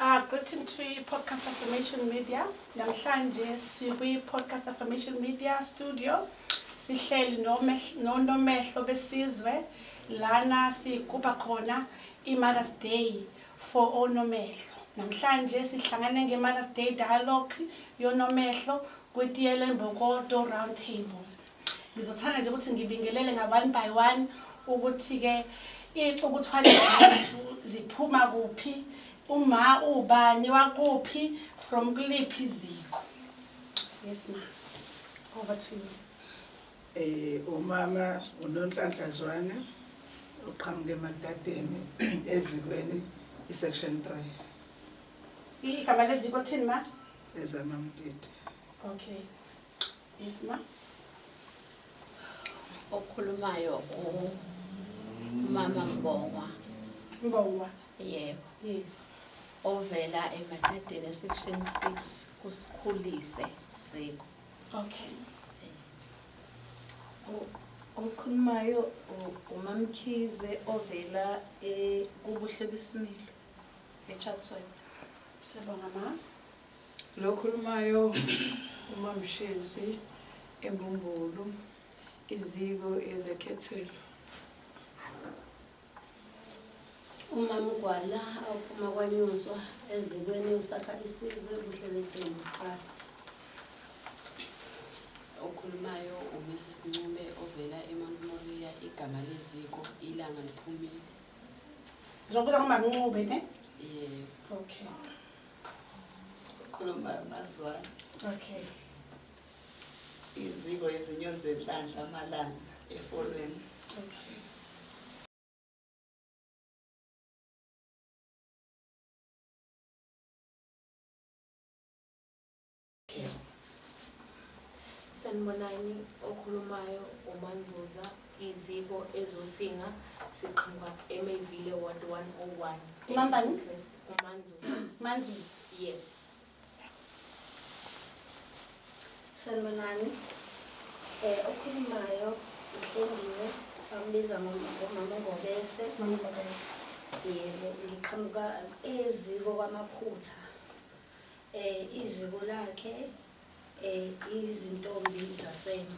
Greeting to i-Podcast Affirmation Media. Namhlanje sikwi-Podcast Affirmation Media Studio. Sihleli noNomehlo besizwe lana sigubha khona i-Mother's Day for oNomehlo. Namhlanje sihlangane nge-Mother's Day Dialogue yoNomehlo kwiTiye Lembokodo Round Table. Ngizothanda nje ukuthi ngibingelele nga one by one ukuthi-ke iy'cukuthwane zethu ziphuma kuphi, uma ubani wakuphi, from kuliphi iziko. Yes ma, over to you. Umama uNonhlanhla Zwane uqhamuke eMadadeni ezikweni i-section 3. Igama leziko thini ma? Ezamamtiti. Okay. Yes ma. Okhulumayo umama Mbongwa. Mbongwa. Yebo. Yes. Ovela eMadadeni section 6 kusikhulise ziko. Okay. Okhulumayo uMamkhize ovela kuBuhle Besimilo eChatsworth. Sibonga ma. Lokhulumayo uMamshezi eMbumbulu iziko ezekhethelo. UMamgwala ophuma kwaNyuswa ezikweni usakha isizwe Buhle Bedumo Trust. Okhulumayo uMrs Ncube ovela eMount Moria, igama leziko ilanga liphumile. Ngizobuza ngoMamncube ne? Yebo. Okay. Okhulumayo Mazwana. Okay. Iziko izinyoni zenhlanhla amalanga efolweni. Okay. Sanibonani, okhulumayo uManzuza, iziko ezosinga siqhamuka eMayville Ward 101. Umambani? UManzuza. Manzuza. Yebo. Sanibonani. Okhulumayo uHlengiwe, bambiza ngomama Ngobese. Mama Ngobese. Yebo, ngiqhamuka eziko kwaMakhutha. Iziko lakhe izintombi zaseMbo.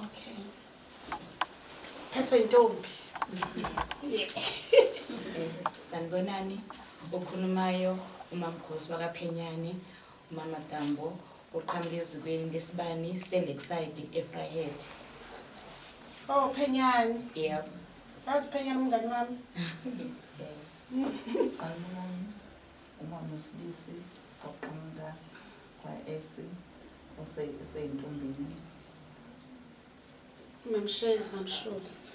Okay. Phethwe intombi. Sanibonani, okhulumayo uMamkhosi wakaPhenyane, uMama Dambo, oqhamuka ezikweni lesibani seLakeside eVryheid. Oh, Phenyane. Yebo. Yazi Phenyane umngani wami. Sanibonani, uMama Sibisi oqhamuka kwa-S oseyintombini. Mamshezi, Mamshozi.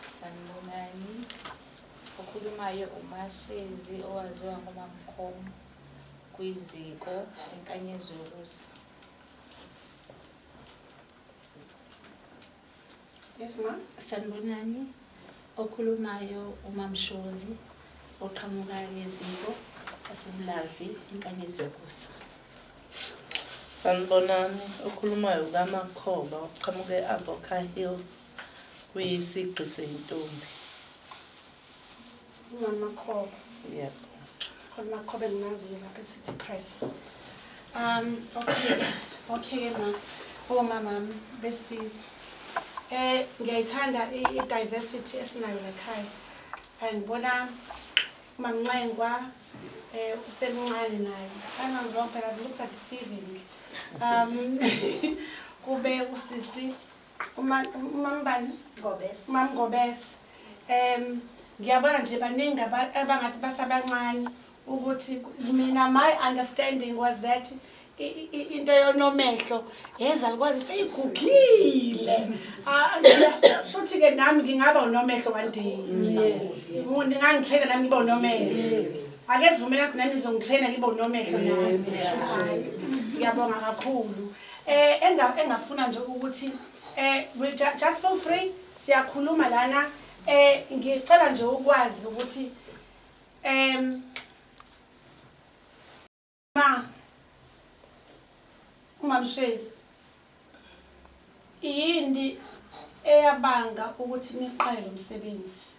Sanibonani, okhulumayo uMashezi owaziwa ngoMamkhomo kwiziko leNkanyezo yokusa. Yes ma. Sanibonani, okhulumayo uMamshozi oqhamuka eziko asemlazi iNkanyezo yokusa. Sanibonani, okhulumayo kaMakhoba oqhamuka e-Avoca Hills kuyisigqi seyintombi. UMamakhoba. Yebo. Khona Makhoba engimaziyo lapha e-City Press. Okay. Okay ma. Omama besizwe. Ngiyayithanda i-diversity esinayo la ekhaya. Ngibona uMamncengwa usemncane naye. I'm wrong, but it looks deceiving. Kube usisi uMambani Ngobese. uMamngobese. Ngiyabona nje baningi abangathi basabancane ukuthi mina my understanding was that into yonomehlo yezalukwazi seyigugile. Futhi ke nami ngingaba unomehlo one day. Yes. Ningangitraina nami ngibe unomehlo. Ake sivumelane ukuthi nami nizongitraina ngibe unomehlo nami. Hayi, ngiyabonga kakhulu. Engafuna nje ukuthi we just feel free, siyakhuluma lana. Ngicela nje ukwazi ukuthi ma uMamshezi yini eyabanga ukuthi niqale lo msebenzi?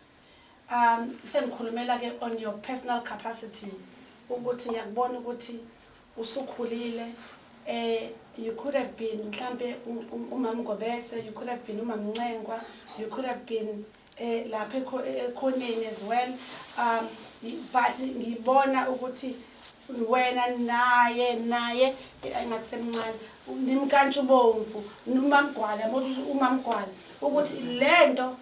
Sengikhulumela ke on your personal capacity, ukuthi ngiyakubona ukuthi usukhulile, you could have been mhlambe umama Ngobese, you could have been umama Ncengwa, you could have been lapha ekhoneni as well, but ngibona ukuthi wena naye engathi semncane nimkantshubomvu umamgwala, mothi umamgwala ukuthi lento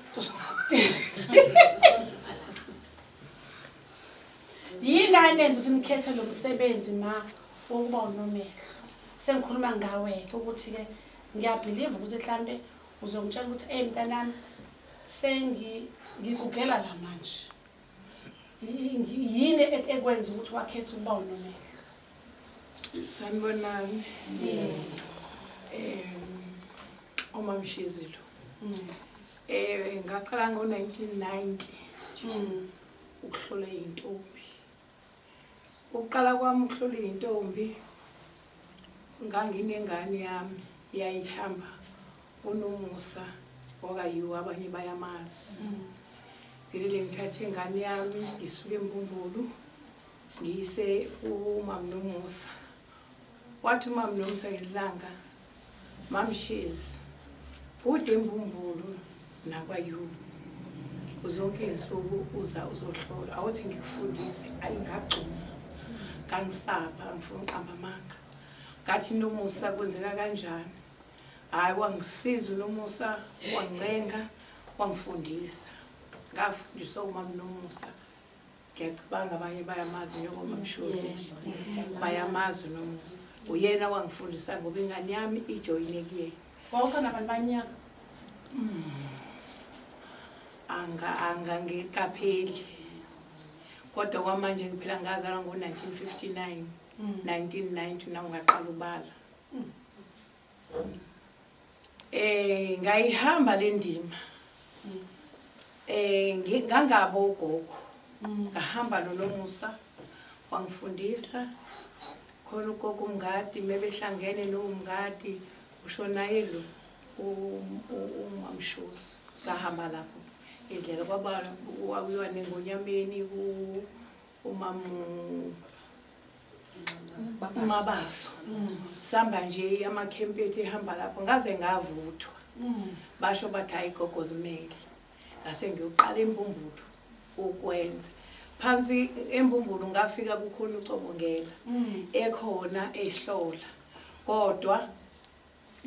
yingane enza usimkhethe lo msebenzi ma wokuba unomehlo. Sengikhuluma ngawe ke ukuthi ke ngiyabelieve ukuthi mhlambe uzongitshela ukuthi hey mntanami, sengigugela la manje. Yini ekwenza ukuthi wakhethe ukuba unomehlo? Sanibonani. Yes. UMamshizi lo. Ngaqala ngo-1990 ukuhlola intombi. Ukuqala kwami ukuhlola intombi, nganginengane yami yayihamba uNomusa wakayiwa, abanye bayamazi. Ngilile ngithathe ingane yami ngisuke eMbumbulu ngiyise umama Nomusa. Wathi umama Nomusa ngelanga, Mamshizi, kude eMbumbulu nakwaYu, zonke izinsuku uza uzohlola, awuthi ngikufundise. Ayingagxuma, ngangisaba, ngifuna uqamba amanga. Ngathi Nomusa kwenzeka kanjani? Hayi, wangisiza uNomusa, wancenga, wangifundisa. Ngafundiswa umama Nomusa. Ngiyacabanga abanye bayamazi njengoba Mshozi, bayamazi uNomusa. Uyena wangifundisa ngoba ingane yami ijoyine kuyena. Wawusanabantu banyaka? Angangiqapheli. Kodwa kwamanje ngiphila ngazalwa ngo-1959, 1990 na ungaqala ubala. Ngayihamba le ndima. Ngangabo ugogo. Ngahamba noNomusa wangifundisa. Khona ugogo uMngadi mebehlangene noMngadi usho naye lo uMamshuzi. Sahamba lapho indlela kwaba kwakuyiwa nengonyameni ku umamu Mabaso. Sihamba nje amakhempi ethu ehamba lapho, ngaze ngavuthwa. Basho bathi hayi gogo zimele. Ngase ngiyoqala eMbumbulu ukwenza. Phansi eMbumbulu ngafika kukhona ucobongela ekhona ehlola. Kodwa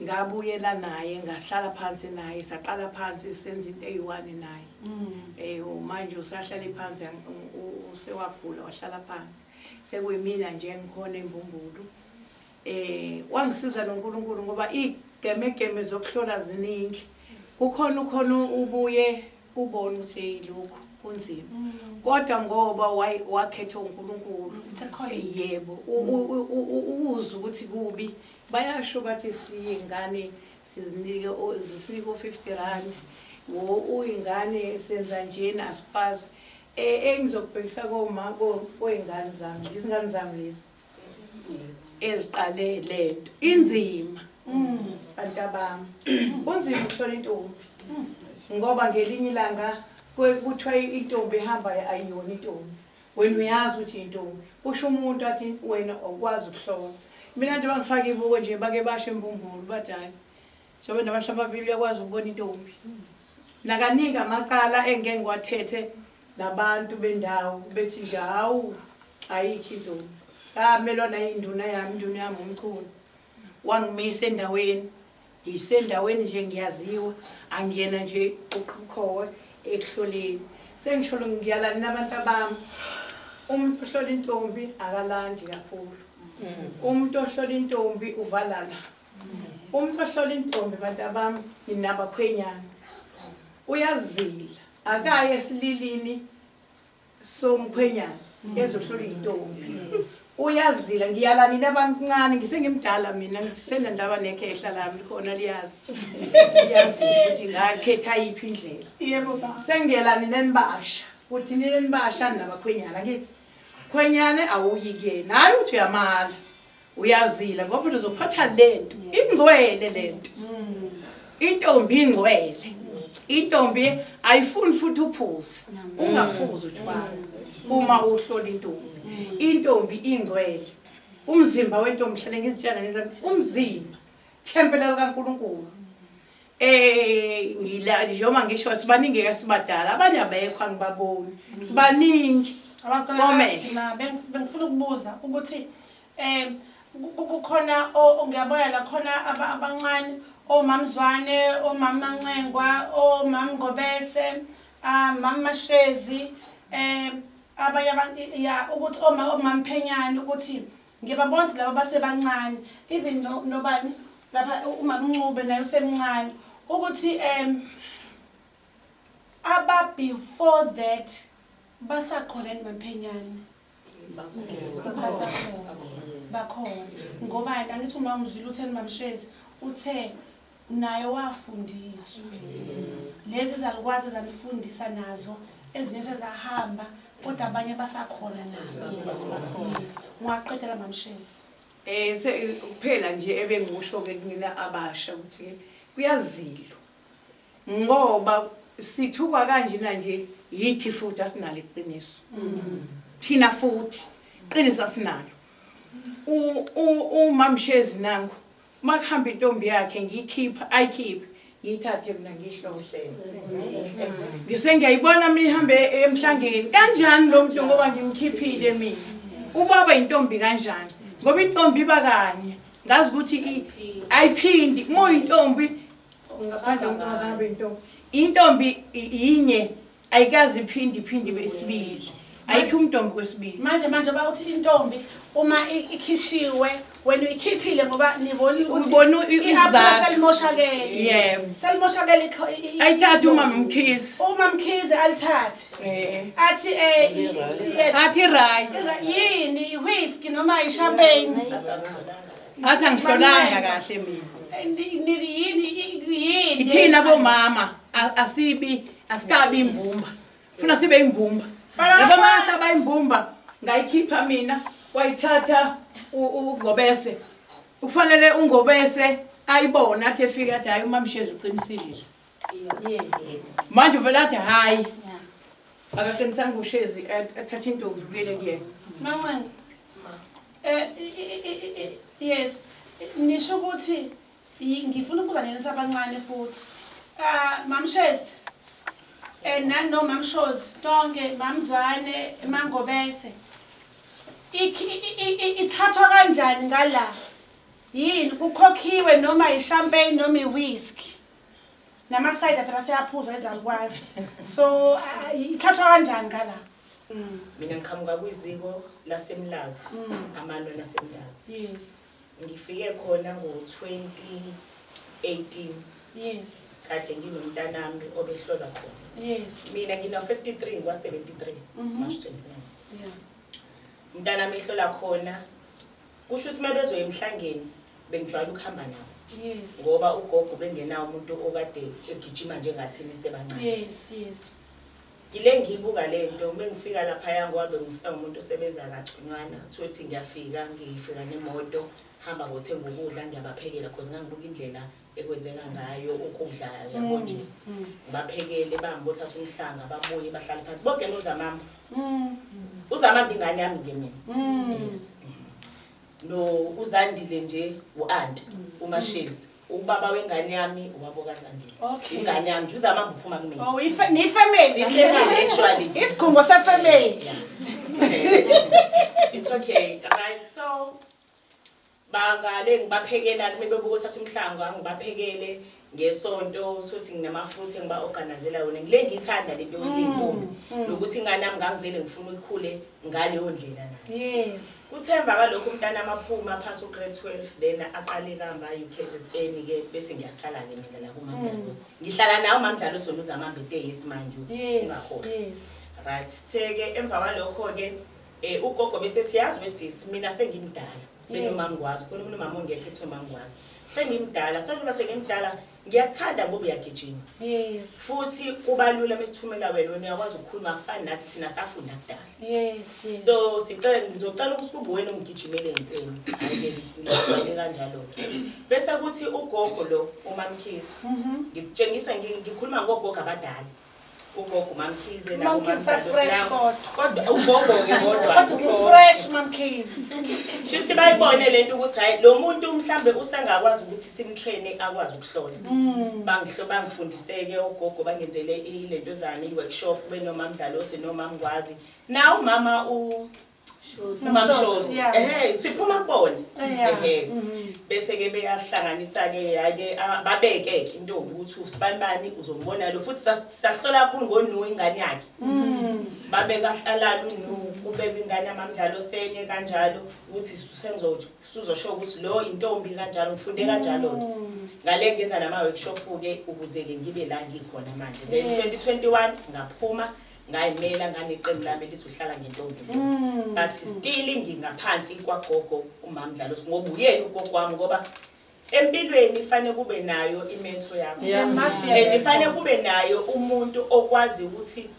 ngabuyela naye, ngahlala phansi naye, saqala phansi senza into eyi-one naye. Manje usahlale phansi, usewagula wahlala phansi. Sekuyimina nje engikhona eMbumbulu. Wangisiza noNkulunkulu ngoba igemegeme zokuhlola ziningi. Kukhona ukhona ubuye ubone ukuthi hey lokhu kunzima. Kodwa ngoba wakhetha uNkulunkulu, yebo, uzwe ukuthi kubi. Bayasho bathi siyingane sizinike zisinike u-50 rand. Wo uyingane senza njena asipasi. Engizokubhekisa koma koyingane zami, izingane zami lezi eziqale lento inzima. Bantu abami, kunzima ukuhlola intombi. Ngoba ngelinye ilanga kuthiwa intombi ihamba ayiyona intombi. Wena uyazi ukuthi intombi. Kusho umuntu athi wena awukwazi ukuhlola. Mina nje bangifaka ibuko nje bake basho eMbumbulu bathi hayi. Njengoba namahla amabili uyakwazi ukubona intombi. Nakaningi amacala engeke ngiwathethe nabantu bendawo bethi nje hawu ayikho intombi. Ngamelwa nayo induna yami, induna yami uMchunu. Wangimisa endaweni. Ngisendaweni nje ngiyaziwa, angiyena nje uqhukhowe ekuhloleni. Sengisholo ngiyala nabantu abami. Umuntu ohlola intombi akalandi kakhulu. Umuntu ohlola intombi uvalala. Umuntu ohlola intombi bantu abami ninabakhwenyana. Uyazila, akaye esililini somkhwenyana ezohlola intombi. Uyazila, ngiyala nina abancane, ngisengimdala mina, ngisenendaba nekhehla lami khona liyazi. Liyazi ukuthi ngakhetha yiphi indlela. Yebo baba. Sengiyela nina enibasha, uthi nina enibasha nabakhwenyana ngithi khwenyane awuyi kuyena, hayi uthi uyamala. Uyazila ngoba phela uzophatha lento, ingcwele lento. Intombi ingcwele. Intombi ayifuni futhi uphuze. Ungaphuzi utshwala uma uhlola intombi. Intombi ingcwele. Umzimba wentombi hlale ngizitshela ngizami umzimba thempela likaNkulunkulu. Ngila njengoba ngisho sibaningi ke sibadala abanye abekho angibaboni. Sibaningi. Abazikona bengifuna ukubuza ukuthi kukhona ngiyabona la khona abancane omamzwane, omama Ncengwa, omam Ngobese, mama Mashezi, abanye ya ukuthi omam Phenyane ukuthi ngiyababona laba basebancane even nobani lapha umama Ncube naye usemncane ukuthi aba before that basakhona yini maMphenyane? Basakhona, bakhona ngoba angithi uma umzwile utheni mamshezi uthe naye wafundiswa lezi zalukwazi ezanifundisa nazo ezinye sezahamba kodwa abanye basakhona nazo. Ungaqedela mamshezi. Kuphela nje ebengikusho ke kunina abasha ukuthi kuyazilwa ngoba sithuka kanjena nje yithi futhi asinalo iqiniso. Thina futhi iqiniso asinalo. UMamshezi nangu makuhamba intombi yakhe ngiyikhipha ayikhiphe ngiyithathe mina ngiyihlose. Ngise ngiyayibona mina ihambe emhlangeni kanjani lo muntu ngoba ngimkhiphile mina. Ubaba intombi kanjani? Ngoba intombi iba kanye. Ngazi ukuthi ayiphindi uma uyintombi ngaphandle komuntu intombi. Intombi inye ayikazi iphindi iphindi besibili. Ayikho umntombi kwesibili. Manje ba uthi intombi uma ikhishiwe wena uyikhiphile ngoba nibona ukuthi ubona izathu selimoshakele. Yebo. Selimoshakele ayithathe uma Mkhize. Uma Mkhize alithathe. Athi athi right. Yini whisky noma ichampagne? Athi angihlolanga kahle mina. Yini yini? Ithina bomama asibi asikabi imbumba. Funa sibe imbumba. Yabo masa bayimbumba ngayikhipha mina wayithatha uNgobese. Kufanele uNgobese ayibone athi efika athi hayi uMamshezi uqinisile. Yes. Manje uvela athi hayi. Akaqinisanga uShezi athatha intombi ubuyele kuyena. Mancane. Yes. Nisho ukuthi ngifuna ukubuza nina abancane futhi. Mamshezi nani no Mamshozi tonke Mamzwane Mangobese ithathwa kanjani ngala? Yini kukhokhiwe noma ichampagne noma iwhisky? Nama cider phela siyaphuzwa ezalukwazi. So ithathwa kanjani ngala? Mina ngiqhamuka kwiziko laseMlazi, amalwa laseMlazi. Yes. Ngifike khona ngo-2018. Yes. Kade nginomntanami obehlolwa khona. Yes. Mina ngina 53 ngwa 73 March 29. Yeah. Umntanami ehlola khona kusho ukuthi mabezoya emhlangeni bengijwayele ukuhamba nabo. Yes. Ngoba ugogo bengenawo umuntu okade egijima njengathini sebancane. Yes, yes. Ngile ngibuka lento mengifika lapha ngoba bengisa umuntu osebenza kagconywana uthothi ngiyafika ngifika nemoto hamba ngothenga ukudla ngiyabaphekela because ngangibuka indlela ekwenzeka ngayo ukudla yabo nje. Ngibaphekele bangibothatha umhlanga babuye bahlale phansi bonke noZamamba. uZamamba ingane yami nje mina. Yes. No uZandile nje uanti uMashezi ubaba wengane yami uwabo kaZandile. Ingane yami nje uZamamba uphuma kumina. Oh ni family. Sifamily actually. Isikhungo se family. It's okay. Right so bangale ngibaphekela kumele bebukothatha umhlango angibaphekele ngesonto sothi nginama-fruit engiba-organizela wona ngile ngiyithanda lento yey'ntombi nokuthi ingane yami ngangivele ngifuna ikhule ngaleyo ndlela nayo. Yes. Kuthemba kalokho umntana amaphuma phasi u-grade 12 then aqale kuhamba UKZN-ke bese ngiyasala-ke mina la kuMamdlalosi. Ngihlala nawe uMamdlalosi wena uZamamba eteyisi manje. Yes, yes. Right, the-ke emva kwalokho-ke ugogo besethi yazi wesisi mina sengimdala. Benomama ngwazi khona umuntu umama ongekho ethi umama ngwazi. Sengimdala, so njengoba sengimdala Ngiyakuthanda ngoba uyagijima. Yes. Futhi kuba lula mesithumela wena, wena uyakwazi ukukhuluma, akufani nathi, thina safunda kudala. Yes. So sicela, ngizocela ukuthi kube wena ungigijimele empeni. Hayi-ke, ngicele kanjalo-ke. Bese kuthi ugogo lo, uMamkhize, ngikutshengisa, ngikhuluma ngogogo abadala. Ugogo uMamkhize nabo. UMamkhize fresh kodwa. Kodwa ugogo-ke kodwa. Kodwa ugogo. Fresh Mamkhize. Shuthi bayibone lento ukuthi hayi, lo muntu mhlambe usengakwazi ukuthi simtrain akwazi ukuhlola. Bangifundiseke ogogo, bangenzele ilento zani, i-workshop benoMamdlalose noMamngwazi. Na umama uMamshosi. Ehhe, siphuma kubona. Ehhe. Bese ke beyahlanganisa ke yake babeke ke intombi ukuthi usibani bani uzombona lo, futhi sahlola kakhulu ngonu ingane yakhe. Sibabeka hlalala unu kubeka ingane yamamdlalo senye kanjalo ukuthi sizosho ukuthi lo intombi kanjalo, ngifunde kanjalo ke. Ngale ngenza nama workshop ke ukuze ke ngibe la ngikhona manje. Then 2021 ngaphuma ngayimela nganeqembu lami elithi uhlala ngentombi. But still ngingaphansi kwagogo uMamdlalo ngoba uyena ugogo wami, ngoba empilweni fanele kube nayo imentor yakho. There must be a And mentor. fanele kube nayo umuntu okwazi ukuthi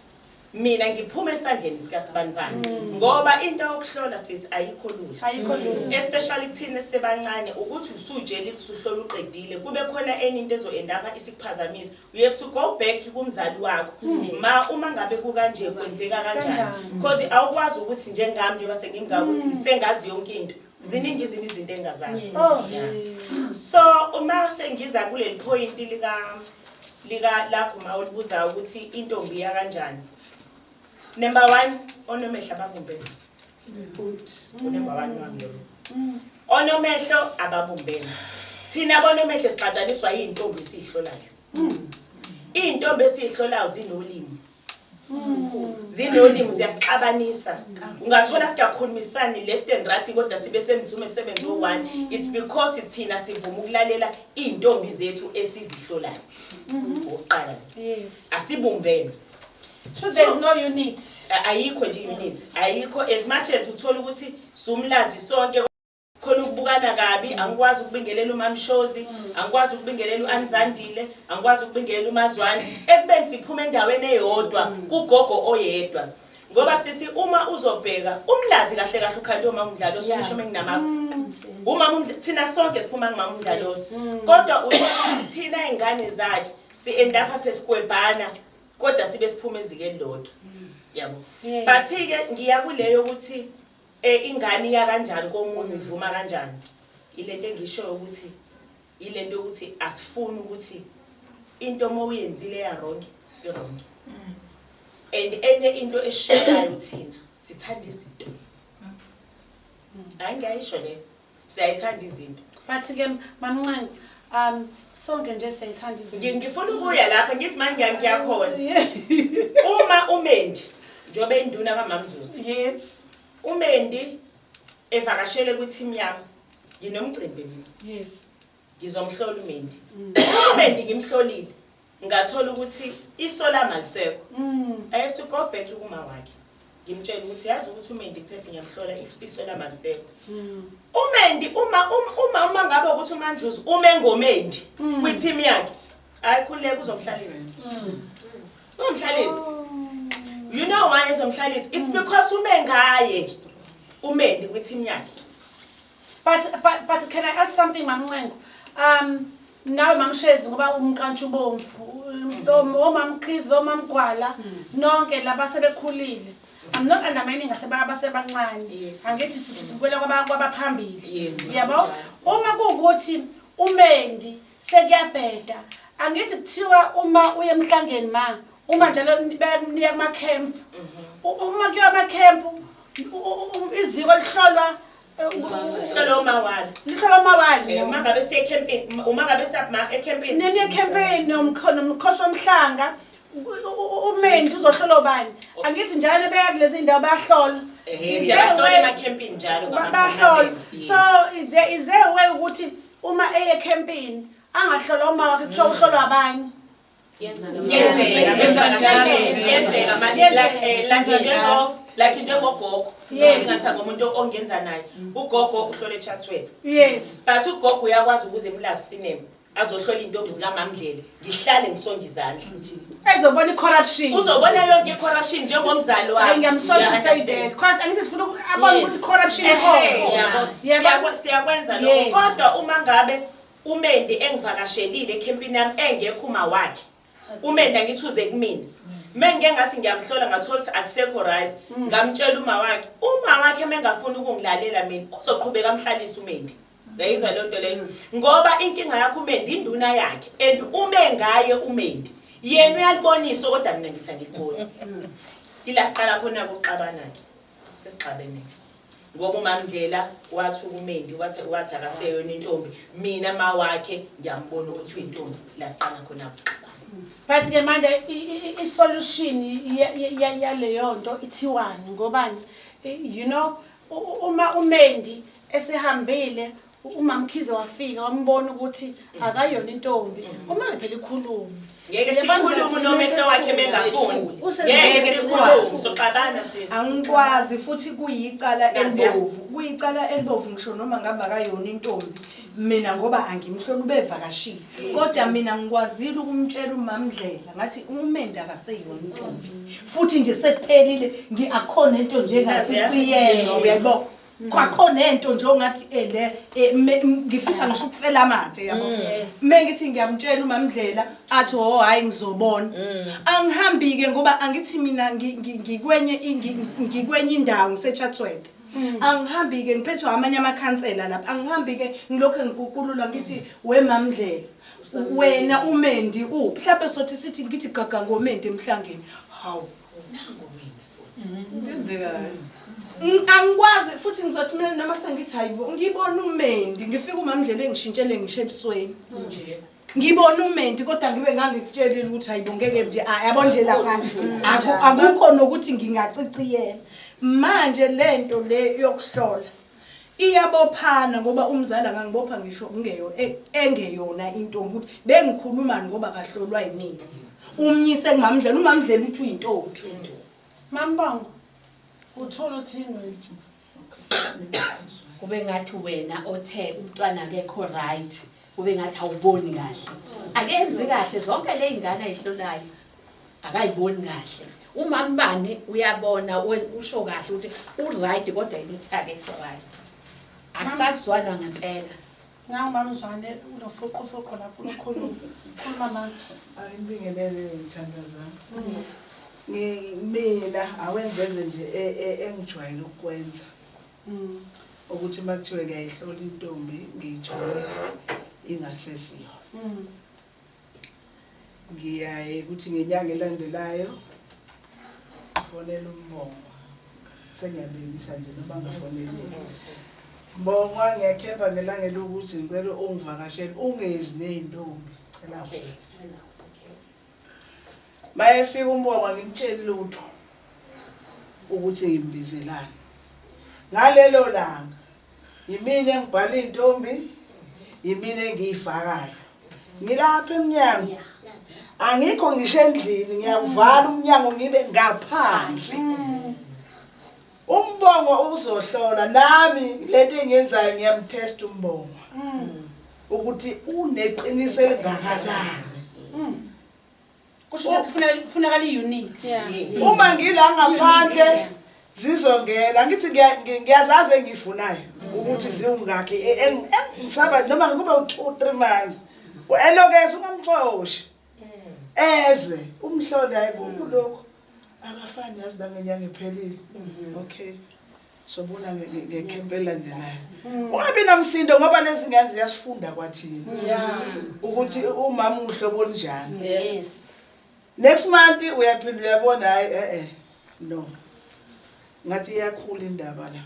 mina ngiphume esandleni sikasibanibani, ngoba into yokuhlola sisi ayikho lula. Ayikho lula. Especially kuthina esisebancane, ukuthi usujele usuhlola uqedile kube khona enye into ezo end up isikuphazamisa. You have to go back kumzali wakho, ma uma ngabe kukanje kwenzeka kanjani, Kanjani. because awukwazi ukuthi njengami njengoba sengimngaka ukuthi sengazi yonke into. Ziningi izinto engazazi. Oh. Yeah. So uma sengiza kuleli point lika lakho ma ulibuza ukuthi intombi ya kanjani, number 1, onomehlo ababumbene. Unumber 1 wami lo, onomehlo ababumbene. Thina bonomehlo sixatshaniswa yintombi esiyihlolayo. Iy'ntombi esiyihlolayo zinolimi, zinolimi, ziyasixabanisa. Ungathola singakhulumisani left and right, kodwa sibe semzume sebenze o-one. It's because thina sivuma ukulalela iy'ntombi zethu esizihlolayo. Okokuqala, asibumbene. So there's no unit. Ayikho nje unit, ayikho. As much as uthola ukuthi sumlazi sonke, khona ukubukana kabi. Angikwazi ukubingelela uMamshozi, angikwazi ukubingelela uAnzandile, angikwazi ukubingelela uMazwane, ekubeni siphuma endaweni eyodwa kugogo oyedwa. Ngoba sisi, uma uzobheka umlazi kahle kahle ukhanda uma umdlalo ngisho menginamazi uma thina sonke siphuma kumama umdlalosi, kodwa uthola ukuthi thina ingane zakhe si end up sesikwebhana, kodwa sibe siphuma ezikeni lodwa, yabo. But ke ngiya kuleyo ukuthi ingane iya kanjani komunye, ivuma kanjani. Ilento engishoyo ukuthi ilento ukuthi asifuni ukuthi into uma uyenzile ya wrong, i wrong. And enye into esishayayo, thina sithanda izinto. Hayi, ngiyayisho leyo, siyayithanda izinto. But ke mamncane, sonke nje siyayithanda izinto. Ngifuna ukuya lapha, ngithi manje ngiyakhona uma umendi njengoba induna kaMamzuzu, umendi evakashele kwi-team yami, nginomcimbi mina, ngizomhlola umendi. Umendi ngimhlolile, ngathola ukuthi iso lami alisekho, I have to go back kuma wakhe ngimtshela ukuthi yazi ukuthi umendi kuthethe ngiyamhlola, iso lami alisekho. Umendi uma ngabe ukuthi uManzuzu ume ngomendi kwi-team yakhe, hayi, khululeka, uzomhlalisa, uzomhlalisa. You know why ezomhlalisa? It's because ume ngaye umendi kwi-team yakhe. But can I ask something, Mamncengo? Nawe Mamshezi, ngoba umkantshubomvu, oMamkhize, oMamgwala, nonke laba sebekhulile. I'm not undermining asebancane. Angithi sithi sibukela kwabaphambili. Yabo? Kunjalo. Uma kuwukuthi umendi sekuyabheda, angithi kuthiwa uma uye emhlangeni ma, uma njalo niya kuma camp. Uma kuyiwa ama camp, iziko lihlolwa Hlolo mawala. Lihlolwa mawala. Uma ngabe siye camping, uma ngabe siyapha ecamping. Neni ecamping nomkhosi womhlanga, umendi uzohlola ubani? Angithi njalo beya kulezi ndawo bayahlola. Siyahlola ema-camping njalo Bayahlola. Yes. So is there a way ukuthi uma eye camping angahlolwa uma wakhe, kuthiwa uhlolwa abanye? Kuyenzeka, kuyenzeka manje, like njengogogo. Ngathi ngomuntu ongenza naye. Ugogo uhlole eChatsworth. But ugogo uyakwazi ukuze eMlazi Cinema. Azohlola iy'ntombi zikaMamndlela, ngihlale ngisonge izandla. Ezobona i-corruption. Uzobona yonke i-corruption njengomzali wami. Hayi, I'm sorry to You say understand? that. Because angithi sifuna abone ukuthi i-corruption Ehhe, ikhona. yabo. Yebo. Siyakwenza lokho. Yes. Kodwa uma ngabe uMendi engivakashelile ekhempini yami engekho uma wakhe, uMendi angithi uze kumina. Mengike ngathi ngiyamhlola ngathola ukuthi akusekho right, ngamtshela uma wakhe. Uma wakhe mengafuni ukungilalela mina, uzoqhubeka amhlalise uMendi. Uyayizwa leyo nto leyo? Ngoba inkinga yakho uMendi induna yakhe and ume ngaye uMendi. Yena uyalibonisa kodwa mina ngithi angiliboni. Ila siqala khona ukuxabana ke. Sesixabene. Ngoba uMamndlela wathi uMendi wathi akaseyona intombi, mina ma wakhe ngiyambona ukuthi uyintombi. La siqala khona ukuxabana. But ke manje i-solution yaleyo nto ithiwani ngobani? You know, uma uMendi esehambile, uMamkhize wafika wambona ukuthi akayona intombi, uma phela ikhuluma. Ngeke sikhulume unomehlo wakhe mengafuni. Ngeke sikhulume, soxabana sisi. Angikwazi futhi kuyicala elibovu. Kuyicala elibovu ngisho noma ngabe akayona intombi. Mina ngoba angimhloli ubevakashile. Kodwa mina ngikwazile ukumtshela uMamndlela ngathi uMendi akaseyona intombi. Futhi nje sekuphelile ngiakhona into nje ngasiciyelo uyayibona. Kwakhona into nje ongathi le ngifisa ngisho ukufela amathe yabo. Mengithi ngiyamtshela uMamndlela athi oh hayi ngizobona. Angihambi ke ngoba angithi mina ngikwenye indawo ngiseChatsworth. Angihambi ke ngiphethwe amanye amakhansela lapha. Angihambi ke ngilokho ngiguqulula ngithi weMamndlela wena uMendi uphi? Mhlawumbe sothi sithi ngithi gaga ngoMendi emhlangeni. Hawu. Nangu mina futhi. Kwenzekani? Angikwazi futhi ngizothi mina noma sengithi hayibo ngibona uMendi ngifika uMamndlela engishintshele ngisho ebusweni. Nje. Ngibona uMendi kodwa ngibe ngangikutshelile ukuthi hayibo ngeke nje yabo nje lapha akukho nokuthi ngingaciciyela. Manje lento le yokuhlola iyabophana ngoba umzali angangibopha ngisho engeyona intombi ukuthi bengikhuluma ngoba kahlolwa yimina. Umnyise kuMamndlela, uMamndlela uthi uyintombi. Mambongo uthula uthini wena? Kube ngathi wena othe umntwana akekho right, kube ngathi awuboni kahle. Akenzi kahle zonke le ingane ayihlolayo. Akayiboni kahle. Umambani uyabona usho kahle ukuthi u right kodwa yena uthi akekho right. Akusazwanwa ngempela. Nangu mamzwane unofuqufuqu lapho ukhuluma. Khuluma mama. Ayibingelele ngithandwa zami. Mina awengeze nje engijwayele ukwenza. Ukuthi makuthiwe ngiyayihlola intombi ngiyithole ingasesiyo. Ngiyaye ukuthi ngenyanga elandelayo fonela uMbongo. Sengiyabekisa nje noma ngafoneli. Mbongo ngiyakhemba ngelanga lokuthi ngicela ungivakashele ungezi nezintombi. Cela. Mayefika uMbongo ngimtsheli lutho ukuthi ngimbizelani. Ngalelo langa yimina engibhala intombi, yimina engiyifakayo. Ngilapha emnyango. Angikho ngisho endlini, ngiyavala umnyango ngibe ngaphandle. Umbongo uzohlola nami lento engiyenzayo ngiyamtest umbongo. Ukuthi uneqiniso elingakanani. Kusho ukuthi kufunakala i-unit. Uma ngila ngaphandle zizongena ngithi ngiyazazi engiyifunayo ukuthi ziwungakhi ngisaba noma kube u2 3 months. Elokeze ungamxoshi. Eze umhloli hayibo kulokho akafani yazi nangenyanga iphelile. Okay. Sobona ngekhempe elandelayo. Ungabi namsindo ngoba lezi ngane ziyasifunda kwathina. Ukuthi umama uhlobo olunjani. Yes. Next month uyaphinda uyabona hayi no. Ngathi iyakhula indaba la.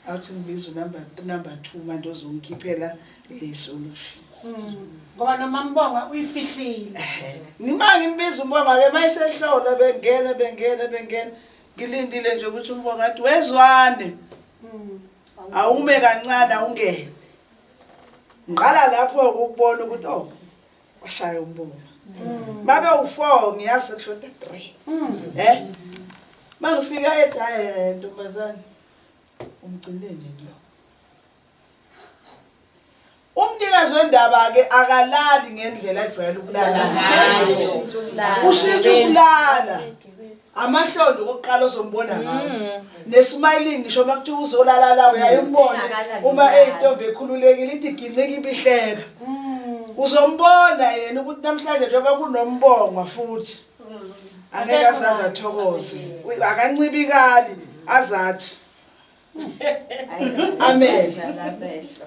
Awuthi ngibiza number 2 manje ozongikhiphela le solution. Ngoba noma Mbonga uyifihlile. Ngima ngimbiza uMbonga ke mayisehlola bengena ngilindile nje ukuthi uMbonga athi wezwane. Awume kancane awungene. Ngiqala lapho ukubona ukuthi oh washaya uMbonga. Mabe u4 ngiyazi kushoda 3. Mangifika ethi hayi ntombazane umgcine nini lo? Umnikazi wendaba-ke akalali ngendlela ajwayele ukulala ngayo. Ushintsha ukulala. Amahlondo okokuqala ozombona ngawo. Nesmiling ngisho uma kuthiwa uzolala la uyaye umbone uma eyintombi ekhululekile ithi ginqika ibihleka. Uzombona yena ukuthi namhlanje njengoba kunombongwa futhi angeke asaze athokoze. Akancibikali azathi. Amehlo.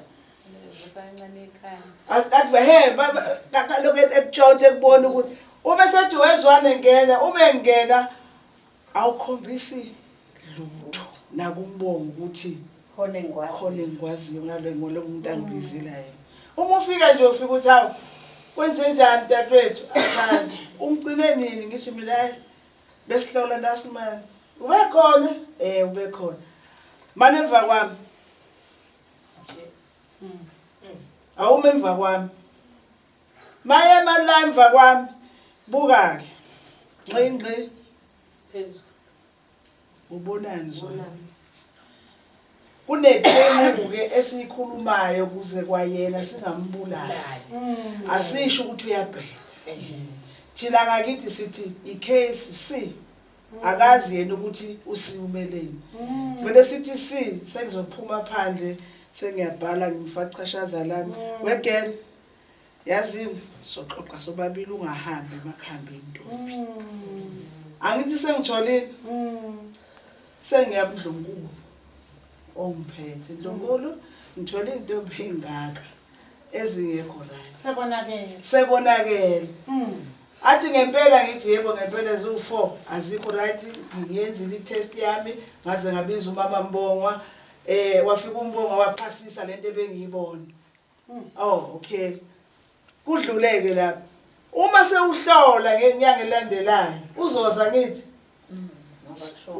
Athi he lokho ekutshontshe ekubona ukuthi ube sethi wezwane ngena uma engena awukhombisi lutho nakumbonga ukuthi khona engikwazi khona engikwaziyo ngale ngolo umuntu angibizela yena. Uma ufika nje ufika uthi hawu kwenze njani dadewethu athandi umgcine nini ngithi mina hayi besihlola last month ube khona ube khona mane emva kwami awume emva kwami maye mali la emva kwami buka ke ngqi ngqi phezulu ubonani zona kunetraining ke esiyikhulumayo kuze kwayena singambulali asisho ukuthi uyabheda thina ngakithi sithi icase C akazi yena ukuthi usiumeleni vele sithi C sengizophuma phandle sengiyabhala ngimfachashaza lami wegirl yazini soxoxa sobabili ungahambi emakhambini ntombi angithi sengitholile sengiyabudlunkulu ongiphethe ndlunkulu ngithole intombi engaka ezingekho right Sebonakele. Sebonakele. Athi ngempela ngithi yebo ngempela ziwu4 azikho right ngiyenzile i-test yami ngaze ngabiza umama Mbongwa wafika uMbongwa waphasisa lento ebengiyibona. Oh okay. Kudluleke lapha. Uma sewuhlola ngenyanga elandelayo uzoza ngithi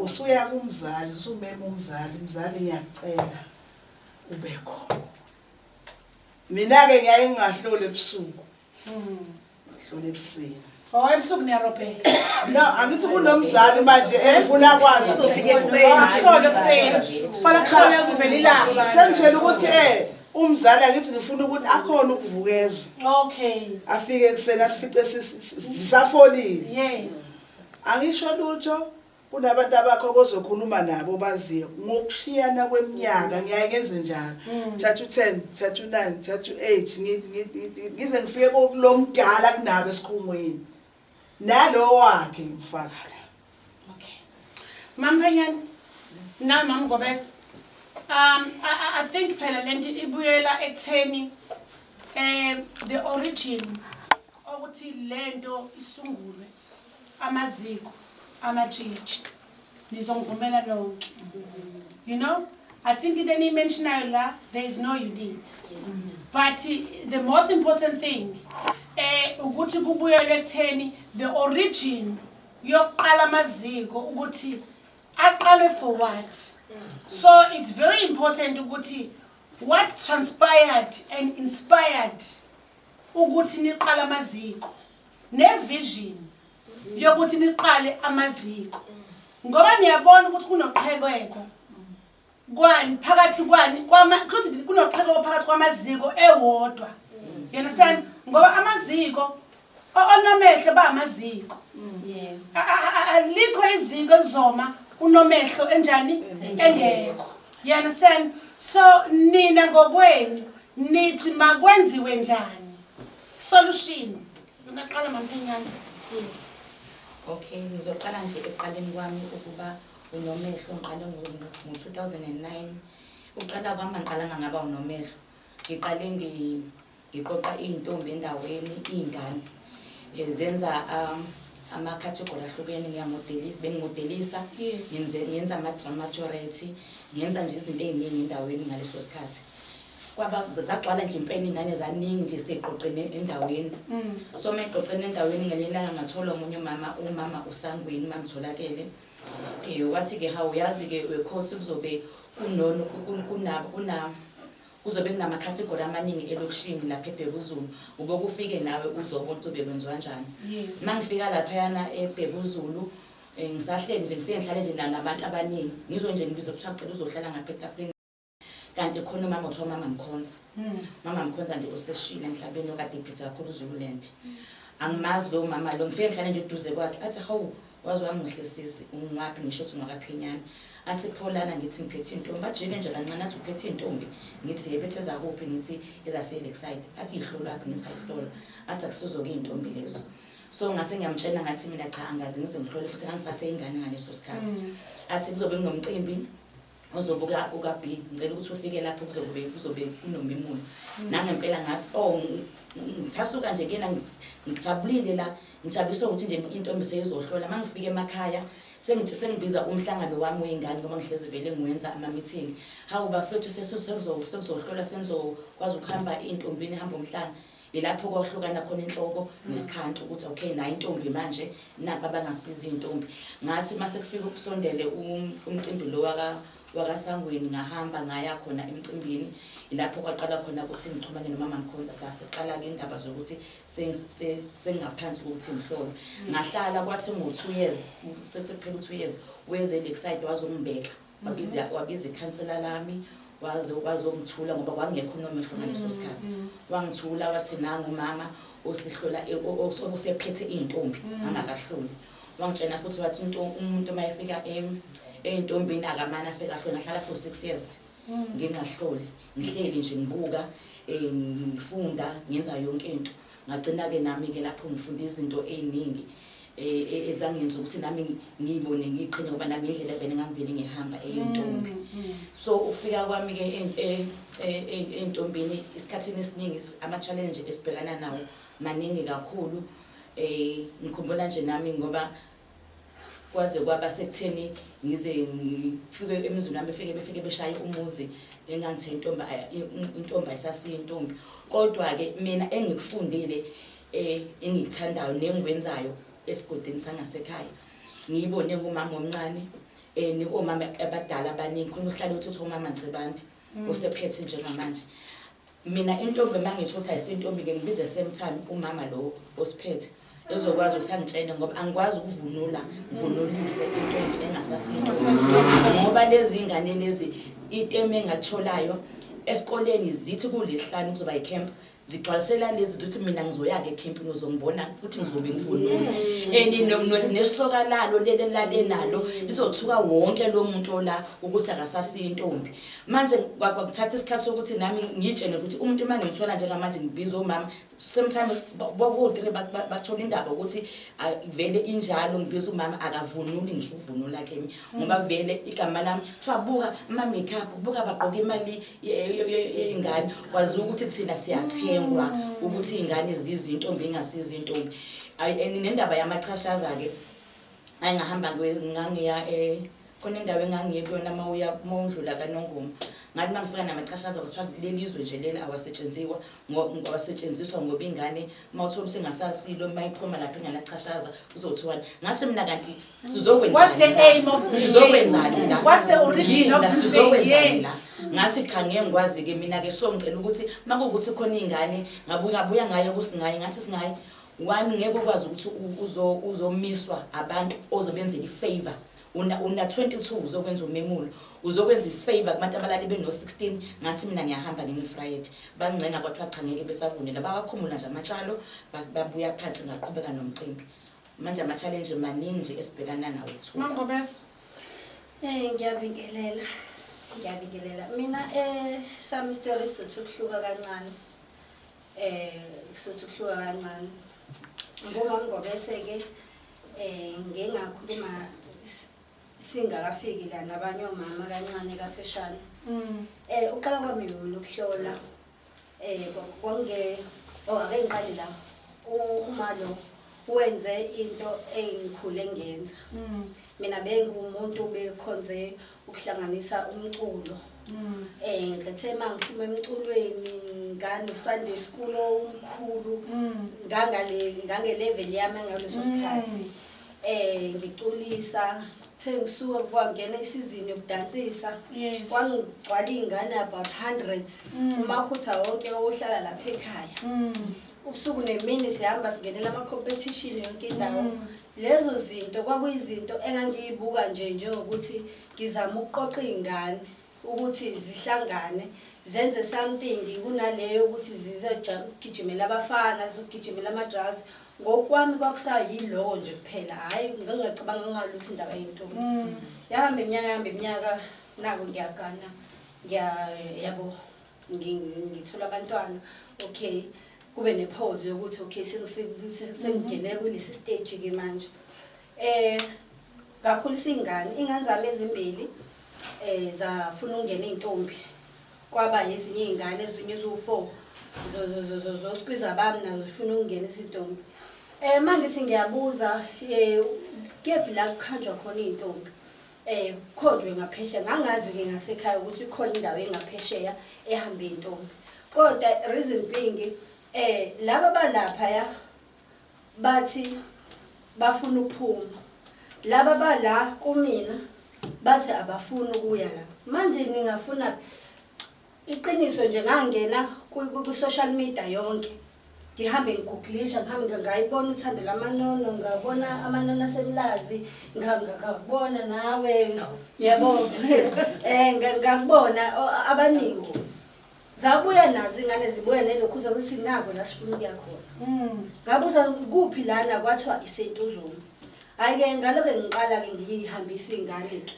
usuya kumzali usumema umzali mzali ngiyacela ube khona. Mina ke ngiyaye ngingahloli ebusuku. Ngihlola ekuseni. Oh ebusuku niyarobheka. No, angithi kunomzali manje engifuna kwazi Uzofika ekuseni. Kuhlolwe ekuseni. Kufanele kuhlolwe kuvela ilanga. Sengitshela ukuthi umzali angithi ngifuna ukuthi akhona ukuvukeza. Okay. Afike ekuseni asifice sisafolile. Yes. Angisho lutho kunabantu abakho kozokhuluma nabo baziyo ngokushiyana kweminyaka ngiyaye ngenze njalo. Thatha u10, thatha u9, thatha u8 ngize ngifike kulomdala kunabo esikhungweni. Nalo wakhe ngifaka la. Okay. Mam Kanyana, now Mam Gobes. I think phela lento ibuyela ekutheni the origin ukuthi lento isungulwe amaziko amatshitshi nizongivumela nonke. You know, I think into eniyimentionayo la there is no unit. Yes. But the most important thing ukuthi kubuyelwe ekutheni the origin yokuqala amaziko ukuthi aqalwe for what. So it's very important ukuthi what transpired and inspired ukuthi niqale amaziko ne vision yokuthi niqale amaziko ngoba niyabona ukuthi kunoqhekeko kwani phakathi kwani kwama kuthi kunoqhekeko phakathi kwamaziko ewodwa. You understand? Ngoba amaziko onomehlo ba amaziko. Yeah. Alikho iziko elizoma unomehlo enjani engekho. You understand? So nina ngokwenu nithi makwenziwe njani? Solution. Ungaqala Mamphenyana. Yes. Okay, ngizoqala nje ekuqaleni kwami ukuba unomehlo ngiqale ngo-2009. Uqala kwami angiqalanga ngaba unomehlo. Ngiqale ngiqoqa iy'ntombi endaweni, iy'ngane. Zenza ama-category ahlukene, ngiyamodelisa, bengimodelisa, Yes. ngenza ama-dramaturgy, ngenza nje izinto ey'ningi endaweni ngaleso sikhathi. Kwaba zagcwala nje impela iy'ngane zaningi nje seqoqene endaweni. So uma eqoqene endaweni ngelinye ilanga ngathola omunye umama, umama uSangweni, umamtholakele. Wathi-ke hawu uyazi-ke wekhosi kuzobe kunono, kuna, kuna, kuzobe kunama-category amaningi elokishini lapha eBhekuzulu. Ube kufike nawe uzobona ukuthi kuzobe kwenziwa kanjani. Yes. Uma ngifika laphayana eBhekuzulu, ngisahleli nje, ngifike ngihlale nje nabantu abaningi. Ngizwe nje ngibizwa kuthiwa cela uzohlala ngapha etafuleni. Kanti khona umama kuthiwa Mama Mkhonza. Mama Mkhonza nje useshile emhlabeni, okade ephethe kakhulu uZululand. Angimazi lowo mama lo, ngifike ngihlale nje eduze kwakhe, athi, "Hawu, waze wamuhle sisi, ungwaphi?" Ngisho ukuthi ungakaphenyana. Athi, "Pholana." Ngithi, "Ngiphethe intombi." Ajike nje kancane, athi, "Uphethe intombi?" Ngithi, "Yebo." Ethi, "Ezakuphi?" Ngithi, "Ezase-Lakeside." Athi, "Yihlolwaphi?" Ngithi, "Ayihlolwa." Athi, "Akusizo-ke iy'ntombi lezo." So ngase ngiyamtshela, ngathi mina, "Cha, angaze ngize ngihlole." Futhi ngangisaseyingane ngaleso sikhathi. Athi, "Kuzobe kunomcimbi ozobuka uka-B, ngicela ukuthi ufike lapho, kuzobe kunomemulo." Nangempela ngathi, oh, ngisasuka nje kuyena ngijabulile la, ngijabulisa ukuthi nje intombi seyizohlola. Uma ngifika emakhaya, sengibiza umhlangano wami wey'ngane, ngoba ngihlezi vele ngiwenza ama-meeting. "Hawu bafethu, sekuzohlola, senizokwazi ukuhamba iy'ntombini, ihamba umhlanga." Ilapho kwahlukana khona inhloko nesixhanti ukuthi okay, nayo intombi manje, nampa abangasiza iy'ntombi. Ngathi mase kufika ukusondele umcimbi lo wakaSangweni, ngahamba ngaya khona emcimbini. Ilapho kwaqala khona ukuthi ngixhumane nomama Mkhonza. Sasiqala-ke indaba zokuthi sengingaphansi kokuthi ngihlolwe. Ngahlala, kwathi ngo-2 years, sesekuphela u-2 years, weze e-Lakeside wazongibeka, wabiza ikhansela lami, waze wazongithula, ngoba kwakungekho uNomehlo ngaleso sikhathi. Wangithula, wathi, "Nangu umama osihlola, osephethe iy'ntombi angakahloli." Wangitshena futhi wathi umuntu uma efika ey'ntombini akamane afike ahlole. Ngahlala for 6 years ngingahloli, ngihleli nje ngibuka, ngifunda, ngenza yonke into. Ngagcina-ke nami-ke lapho ngifunda izinto ey'ningi ezangenza ukuthi nami ngiyibone ngiyiqhenye, ngoba nami indlela vele ngangivele ngihamba eyintombi. So ukufika kwami-ke ey'ntombini, esikhathini esiningi ama-challenge esibhekana nawo maningi kakhulu. Ngikhumbula nje nami, ngoba kwaze kwaba sekutheni ngize ngifike emizini wami, befike beshaye umuzi engangithe intombi intombi ayisasiyintombi. Kodwa-ke mina engikufundile, engikuthandayo nengikwenzayo esigodini sangasekhaya, ngiyibone ngumama omncane, omama abadala abaningi khona, uhlale uthi umama Nsibande osephethe njengamanje. Mina intombi uma ngithi ukuthi ayisintombi, ke ngibize same time umama lo osiphethe ezokwazi ukuthi angitshene, ngoba angikwazi ukuvunula ngivunulise intombi engasasintombi, ngoba lezi ngane lezi itemu engalitholayo esikoleni zithi kulesihlanu kuzoba yi-camp, zigcwalisela lezi zithi, "Mina ngizoya-ke ekhempini, uzongibona futhi ngizobe ngivunula." And nesoka lalo leli lale nalo lizothuka wonke lo muntu ola ukuthi akasasiyo intombi. Manje kwakuthatha isikhathi sokuthi nami ngiyitshene ukuthi umuntu uma ngimthola njengamanje, ngibiza omama same time, boku-three bathola indaba ukuthi, ah, vele injalo. Ngibiza umama, akavunuli ngisho ukuvunula kimi, ngoba vele igama lami kuthiwa, "Buka ama-makeup, buka bagqoka imali yey'ngane." Kwaziwa ukuthi thina siyathengwa ukuthi iy'ngane zizintombi, ingasizo intombi. Ayi, and nendaba yamachashaza-ke, ngangihamba ngangiya khona indawo engangiye kuyona, uma uya, uma undlula kaNongoma. Ngathi uma ngifika namachashaza, kwathiwa leli zwe nje leli awasetshenziwa, awasetshenziswa, ngoba ingane uma uthola usengasasilo, uma iphuma lapho inganachashaza kuzothiwani? Ngathi mina, kanti What's the aim of this thing? sizokwenzani la? What's the origin Yini of la? this thing? Sizokwenzani la? Yes. Ngathi, cha, ngeke ngikwazi-ke mina-ke. So ngicela ukuthi uma kuwukuthi khona iy'ngane, ngabuya ngayo kusingaye, ngathi, "Singaye, one, ngeke ukwazi ukuthi uzomiswa abantu ozobenzela i-favor. Una 22 uzokwenza umemulo, uzokwenza i-favor kubantu abalali beno-16." Ngathi mina, "Ngiyahamba ngenye-Friday." Bancenga, kwathiwa cha, ngeke besavunela. Bawakhumula nje amatshalo, babuya phansi, ngaqhubeka nomcimbi. Manje ama-challenge maningi nje esibhekana nawo thu. Mangobese. Ngiyabingelela. Ngiyabingelela. Mina sami story sizothi ukuhluka kancane. Sizothi ukuhluka kancane. Ngomama Ngobese ke ngeke ngakhuluma singakafiki la nabanye omama kancane kafishane. Uqala kwami mina ukuhlola kwange, oh, ake ngiqale la. Uma lo wenze into engikhule ngenza. Mina bengumuntu bekhonze ukuhlanganisa umculo. Ngithe mangiphuma emculweni ngano Sunday school omkhulu, ngangale ngange level yami ngaleso sikhathi. Ngiculisa, the ngisuka kwangena isizini yokudansisa. Kwangigcwala iy'ngane about 100. Umakhutha wonke ohlala lapha ekhaya. Ubusuku nemini sihamba singenela ama-competition yonke indawo. Lezo zinto kwakuyizinto engangiyibuka nje njengokuthi ngizama ukuqoqa iy'ngane. Ukuthi zihlangane zenze something kunaleyo ukuthi zizogijimela abafana, zizogijimela ama-drugs. Ngokwami kwakusayiloko nje kuphela, hhayi ngingacabanga ngalutho indaba yey'ntombi. Yahamba iminyaka, yahamba iminyaka, nako ngiyagana, yabo, ngithola abantwana. Okay, kube ne-pause yokuthi okay, sengingene kulesi stage-ke manje. Ngakhulisa iy'ngane, iy'ngane zami ezimbili zafuna ukungena iy'ntombi. Kwaba ezinye iy'ngane ezinye eziwu-4 zoskwiza bami nazo zifuna ukungena izintombi. Uma ngithi ngiyabuza, kephi la kuhanjwa khona iy'ntombi? Kukhonjwe ngaphesheya, ngangazi-ke ngasekhaya ukuthi khona indawo engaphesheya ehamba iy'ntombi. Kodwa reason being, laba balaphaya bathi bafuna ukuphuma. Laba bala kumina bathi abafuni ukuya la. Manje ningafuna iqiniso nje, ngangena ku-social media yonke. Ngihambe ngiguglisha, ngihambe ngayibona uthando lamanono, ngabona amanono asemlazi, ngakubona nawe, yabo. Ngakubona abaningi. Zabuya nazo ingane, zibuya nelokhuza ukuthi nako la sifuna ukuya khona. Ngabuza kuphi lana, kwathiwa iseNtuzuma. Hhayi-ke ngalokho ngiqala-ke ngiyihambisa iy'ngane-ke.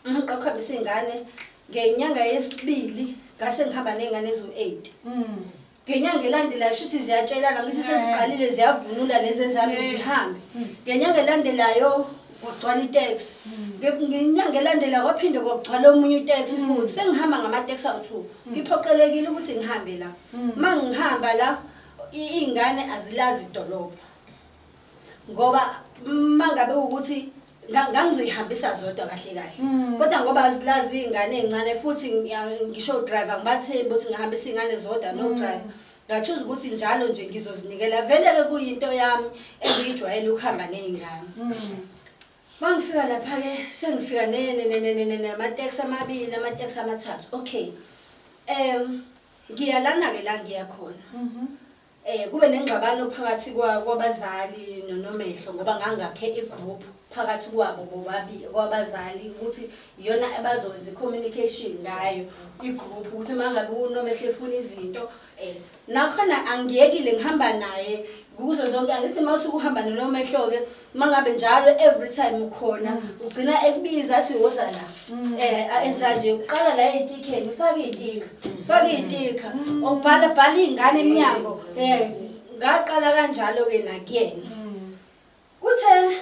Ngiqala ukuhambisa iy'ngane ngenyanga yesibili, ngase ngihamba ney'ngane eziwu-8. Ngenyanga elandelayo shuthi ziyatshelana, ngithi seziqalile ziyavunula lezi ezami zihambe. Ngenyanga elandelayo kwagcwala iteksi. Ngenyanga elandelayo kwaphinde kwagcwala omunye iteksi futhi. Sengihamba ngamateksi awu-2. Ngiphoqelekile ukuthi ngihambe la. Uma ngihamba la, iy'ngane azilazi idolobha. Ngoba uma ngabe ukuthi ngangizoyihambisa zodwa kahle kahle. Kodwa ngoba azilazi iy'ngane ey'ncane futhi ngisho u-driver ngibathembi ukuthi ngihambisa iy'ngane zodwa no driver. Ngachoose ukuthi njalo nje ngizozinikela, vele-ke kuyinto yami engiyijwayele ukuhamba ney'ngane. Uma ngifika lapha-ke sengifika namateksi amabili, amateksi amathathu. Okay. Ngiya lana-ke la ngiya khona. Kube nengxabano phakathi kwabazali noNomehlo, ngoba ngangakhe i-group phakathi kwabo bobabili kwabazali ukuthi iyona abazowenza i-communication ngayo i-group, ukuthi uma ngabe uNomehlo efuna izinto, nakhona angiyekile ngihamba naye kuzo zonke. Angithi uma usuke uhamba noNomehlo-ke, uma ngabe njalo every time ukhona, ugcina ekubiza athi woza la. Enza nje uqala la ey'tikheni, ufake iy'tikha, ufake iy'tikha, ubhala bhala iy'ngane emnyango. Ngaqala kanjalo-ke nakuyena. Kuthe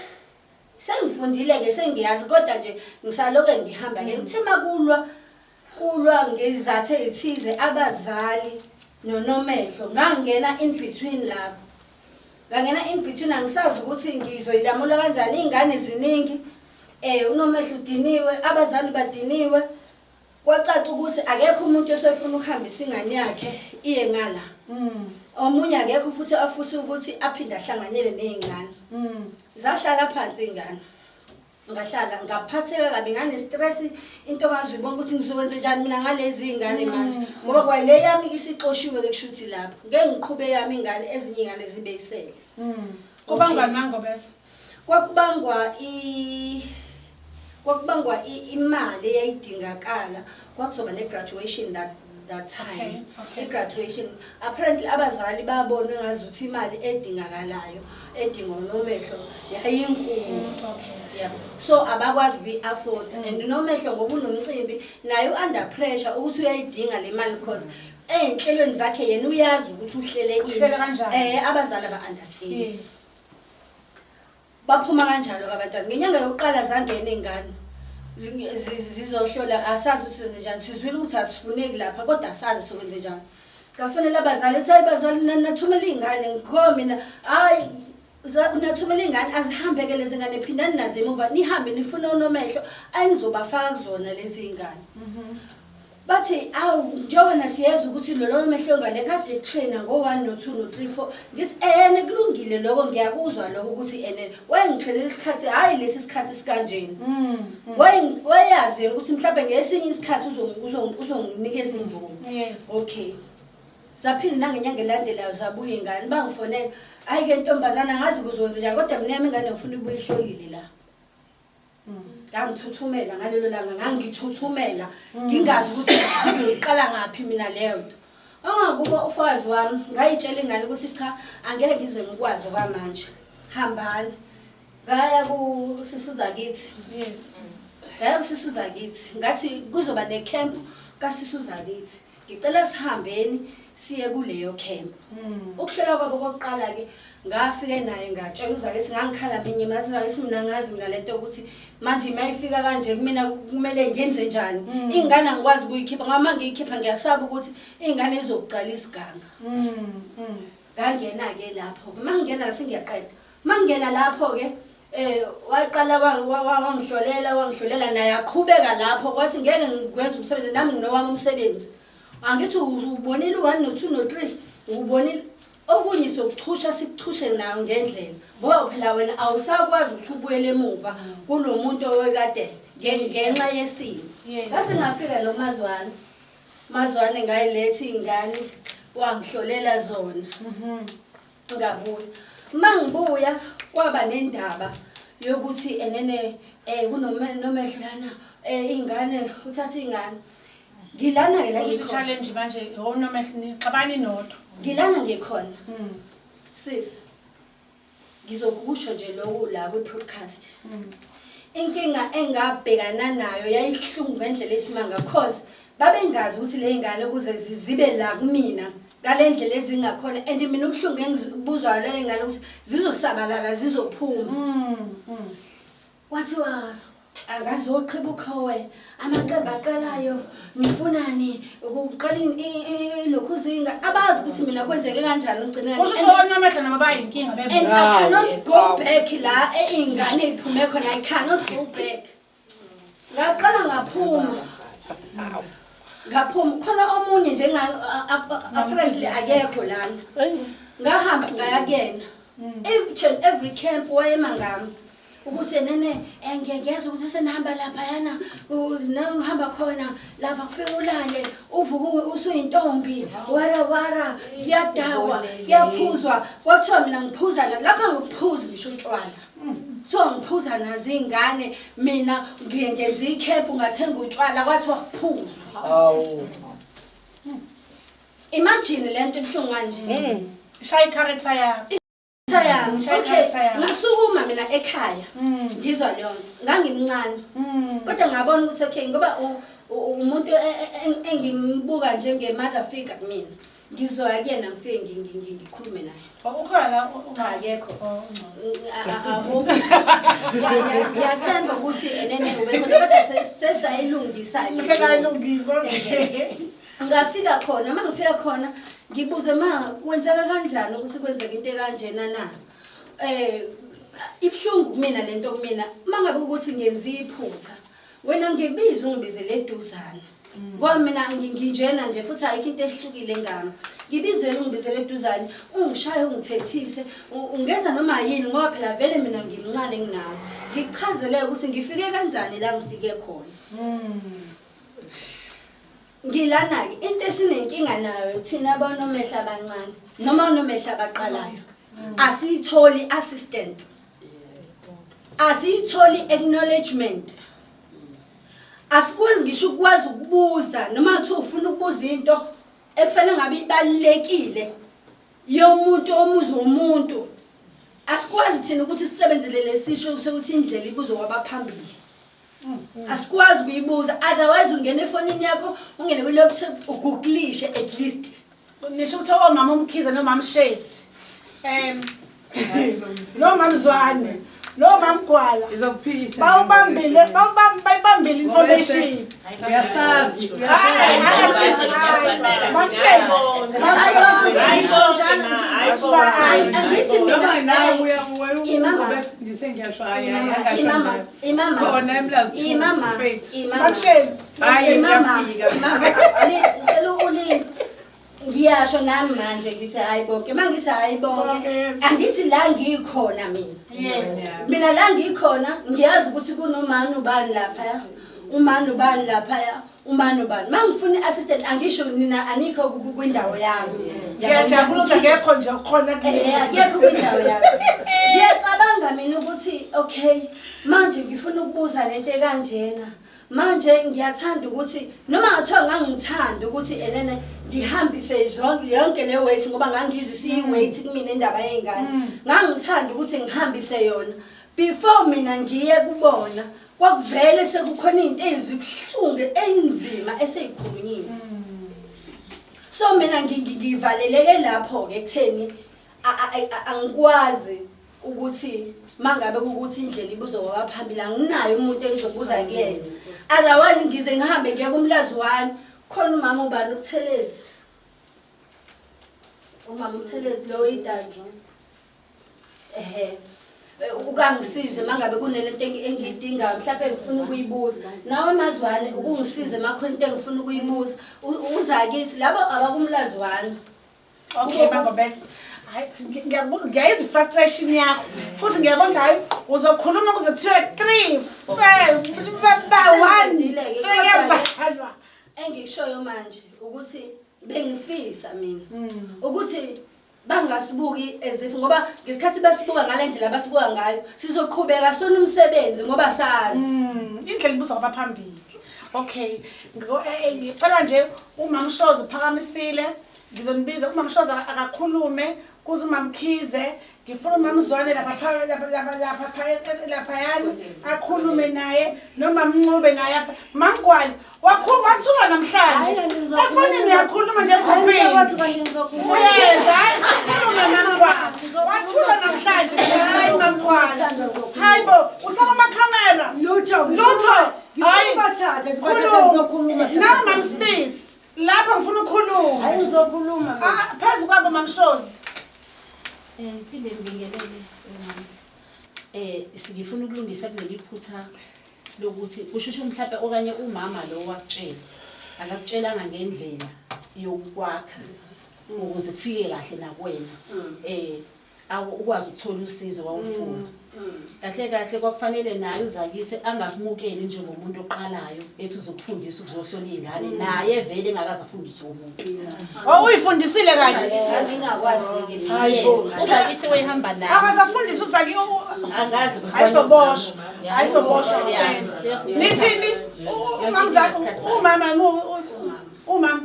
sengifundile-ke, sengiyazi, kodwa nje ngisaloke ngihamba-ke. Ngithe makulwa kulwa ngezizathu ey'thize abazali noNomehlo, ngangena in between lapho. Ngangena in between, angisazi ukuthi ngizoyilamula kanjani, iy'ngane ziningi. uNomehlo udiniwe, abazali badiniwe. Kwacaca ukuthi akekho umuntu osefuna ukuhambisa ingane yakhe iye ngala. Omunye akekho futhi afuse ukuthi aphinde ahlanganyele ney'ngane. Zahlala phansi iy'ngane. Ngahlala ngaphatheka kabi, ngane-stress, into ongazuyibona ukuthi ngizokwenza njani mina ngalezi iy'ngane manje. Ngoba kwale yami isixoshiwe-ke kushuthi lapho. Ngeke ngiqhube yami ingane, ezinye iy'ngane zibe isele. Kubangwa nangoBese? Kwakubangwa imali eyayidingakala, kwakuzoba ne-graduation that time. I-graduation, apparently abazali babona ngazuthi imali edingakalayo edingwa uNomehlo yayinkulu. Yabo. So abakwazi ukuyi-afford, and uNomehlo ngoba unomcimbi naye u-under pressure ukuthi uyayidinga le mali, because ey'nhlelweni zakhe yena uyazi ukuthi uhlele ini. Uhlele kanjani? Abazali aba-understand. Baphuma kanjalo-ke abantwana. Ngenyanga yokuqala zangena iy'ngane zizohlola, asazi ukuthi senze njani, sizwile ukuthi asifuneki lapha kodwa asazi sokwenze njani. Ngafonela abazali, ethi hayi bazali, nathumela iy'ngane, ngikho mina, hhayi nathumela iy'ngane, azihambe-ke lezi ngane, phindani nazo emuva, nihambe nifune uNomehlo, enizobafaka kuzona lezi y'ngane. Bathi awu njengoba siyazi ukuthi lo Nomehlo ngale kade trainer ngo-1 no-2 no-3 4. Ngithi ene kulungile lokho, ngiyakuzwa lokho ukuthi ene wayengitrainela isikhathi, hhayi lesi sikhathi sikanjena. Wayazi yena ukuthi mhlawumbe ngesinye isikhathi uzonginikeza imvume. Okay. Zaphinde nangenyanga elandelayo zabuya iy'ngane, bangifonela, hhayi-ke ntombazane angazi kuzokwenza njani, kodwa mina yami ingane ngifuna ibuye ihlolile la. Ngangithuthumela ngalelo langa, ngangithuthumela ngingazi ukuthi ngizoqala ngaphi mina leyo nto. Angakuba ufakazi wami ngayitshela ingane ukuthi cha, angeke ngize ngikwazi okwamanje, hambani. Ngaya kusisuza kithi. Ngaya kusisuza kithi, ngathi kuzoba necamp kasisuza kithi, ngicela sihambeni siye kuleyo camp. Ukuhlela kwabo kokuqala-ke ngafike naye ngatshela uzakithi, ngangikhala minye ngathi zakithi mina ngazi mina lento yokuthi manje uma ifika kanje kumina kumele ngenze njani, iy'ngane angikwazi ukuyikhipha ngoba uma ngiyikhipha ngiyasaba ukuthi iy'ngane izokucala isiganga. Ngangena-ke lapho-ke, uma ngingena sengiyaqeda, uma ngingena lapho-ke waqala wangihlolela wangihlolela naye aqhubeka lapho, kwathi ngeke ngikwenze umsebenzi nami nginowami umsebenzi. Angithi ubonile u-1 no-2 no-3, ubonile okunye sokuchusha sikuchushe nayo ngendlela, ngoba phela wena awusakwazi ukuthi ubuyele emuva kulo muntu owekade ngenxa yesimo. Ngase ngafika lo Mazwane, Mazwane ngayiletha iy'ngane wangihlolela zona. Ngabuya. Uma ngibuya kwaba nendaba yokuthi enene kunomehlo lana iy'ngane uthatha iy'ngane. Ngilana ke la Kusho ngikhona. Challenge manje onomehlo nixabani nodwa. Ngilana ngikhona. Sis, ngizokusho nje lokhu la kwi-podcast. Inkinga engabhekana nayo yayihlungu ngendlela esimanga, cause babengazi ukuthi le ngane ukuze zibe la kumina ngale ndlela ezingakhona, and mina ubuhlungu engibuzwayo lale ngane ukuthi zizosabalala zizophuma. Kwathiwa angazoqhiba ukhowe amaqembu aqalayo nifunani ukuqala lokhu zinga abazi ukuthi mina kwenzeke kanjani ngigcine Kusho ukuthi onomehlo nabo bayinkinga And I cannot go back la iy'ngane iy'phume khona, I cannot go back. Ngaqala ngaphuma. Ngaphuma khona omunye njenga apparently akekho lana. Ngahamba ngaya kuyena. Each and every camp wayema ngami. Ukuthi nene ngiyeza ukuthi senihamba lapha yana nangihamba khona lapha kufika ulale uvuka usuyintombi wara wara kuyadawa kuyaphuzwa. Kwathiwa mina ngiphuza lapha ngiphuza ngisho utshwala. Kuthiwa ngiphuza nazo iy'ngane mina ngiye ngenza ikhempu ngathenga utshwala kwathiwa kuphuzwa. Imagine le nto ibuhlungu kanje. Shaya i-character yakho. Yami. Shaya Okay, i-character yakho. ngasukuma mina ekhaya ngizwa leyo nto, ngangimncane kodwa ngabona ukuthi okay ngoba umuntu engimbuka njenge-mother figure kumina, ngizoya kuyena ngifike ngikhulume naye. Ukhona la? Cha, akekho. Ngiyathemba ukuthi enene ubekhona kodwa sesayilungisa-ke. Sesayilungisa, okay. Ngafika khona, uma ngifika khona ngibuze ma kwenzeka kanjani ukuthi kwenzeke into ekanjena na. Ibuhlungu kumina lento kumina, uma ngabe ukuthi ngenza iphutha wena ngibiza ungibizele eduzane. Ngoba mina nginjena nje futhi ayikho into ehlukile ngami. Ngibizele ungibizele eduzane, ungishaye ungithethise, ungenza noma yini ngoba phela vele mina ngimncane kunawe. Ngikuchazele ukuthi ngifike kanjani la ngifike khona. Ngilana-ke into esinenkinga nayo thina abonomehlo abancane noma onomehlo abaqalayo, asiyitholi assistant, asiyitholi acknowledgement, asikwazi ngisho ukwazi ukubuza noma kuthiwa ufuna ukubuza into ekufanele ngabe ibalulekile yomuntu omuzi womuntu. Asikwazi thina ukuthi sisebenzele lesisho sokuthi indlela ibuzwe kwabaphambili. Asikwazi ukuyibuza, otherwise ungena efonini yakho, ungene kwi-laptop ugooglishe at least. Nisho ukuthi omama uMkhize nomama Shezi, nomama Zwane, nomama Gwala Izokuphikisa. bawubambile, bayibambile information. Uyasazi. Mama Shezi, Ngisho njalo, angithi mina Noma nawe uya Imama. ndise ngiyasho hayi Imama, imama, Khona eMlazi two, imama, mfethu. imama. Mama Shezi. Hayi, Imama, ngiyafika. imama, ngicela ulinde. Ngiyasho nami manje ngithi hayi bonke, uma ngithi hayi bonke, angithi la ngikhona mina. Mina la ngikhona ngiyazi ukuthi kunomani ubani lapha. Umani ubani laphaya, umani ubani. Mangifuna i-assistant angisho nina anikho kwindawo yami. Ngiyajabula ukuthi akekho nje khona Akekho kwindawo yami. Ngiyacabanga mina ukuthi okay, manje ngifuna ukubuza lento ekanjena. Manje ngiyathanda ukuthi noma ngathiwa ngangithanda ukuthi enene ngihambise zonke yonke le weight ngoba ngangizisa i-weight kumina indaba yey'ngane. Ngangithanda ukuthi ngihambise yona. Before mina ngiye kubona kwakuvele sekukhona izinto ezibuhlungu enzima eseyikhulunyiwe. So mina ngivaleleke lapho-ke ekutheni angikwazi ukuthi mangabe kukuthi indlela ibuzwa kwabaphambili anginayo umuntu engizobuza kuyena. Otherwise ngize ngihambe ngiye kumlazi wami khona umama ubani uButhelezi. Umama uButhelezi lo idanjo. Ehhe. Ukangisize mangabe kunelento engiyidingayo mhlawumbe ngifuna ukuyibuza. Nawe Mazwane ukungisize makhona into engifuna ukuyibuza. Uzakithi labo abakumlazi wami. Okay Mangobese. Hayi ngiyayizwa frustration yakho. Futhi ngiyabona ukuthi hayi uzokhuluma kuze kuthiwe 3 5 1 sekuyavalwa. Engikushoyo manje ukuthi bengifisa mina ukuthi bangasibuki ezifo ngoba ngesikhathi basibuka ngale ndlela basibuka ngayo sizoqhubeka sona umsebenzi ngoba sazi. Indlela ibuzwa kwabaphambili. Okay, ngicela nje uMama Shozi uphakamisile. Ngizonibiza uMama Shozi akakhulume kuze uMamkhize ngifuna uMamzwane lapha lapha laphayana akhulume naye noma Mncube naye apha. Mamgwali wathula namhlanje. Efonini uyakhuluma nje ekhopini. Uyeza hayi khuluma Mamgwali. Wathula namhlanje hayi Mamgwali. Hayi bo usaba amakhamera. Lutho Lutho. Hayi bathathe bathathe ngizokhuluma. Nawe Mamsibisi lapha ngifuna ukukhuluma. Hayi ngizokhuluma. Phezu kwabo Mamshozi. Phinde ngibingelele mama. Ngifuna ukulungisa kuleli phutha lokuthi ushushu mhlawumbe okanye umama lo wakutshela. Akakutshelanga ngendlela yokwakha ukuze kufike kahle nakuwena. Ukwazi ukuthola usizo wawufuna. Kahle kahle kwakufanele naye uzakithi angakumukeli njengomuntu oqalayo ethi uzokufundisa ukuzohlola izingane naye vele engakaze afundiswe umuntu. Oh uyifundisile kanti? Ngingakwazi ke. Hayibo. Uzakithi wayehamba naye. Akazafundisa uzaki angazi. Ayisoboshwa. Ayisoboshwa. Nithini? Umamzakhe umama umama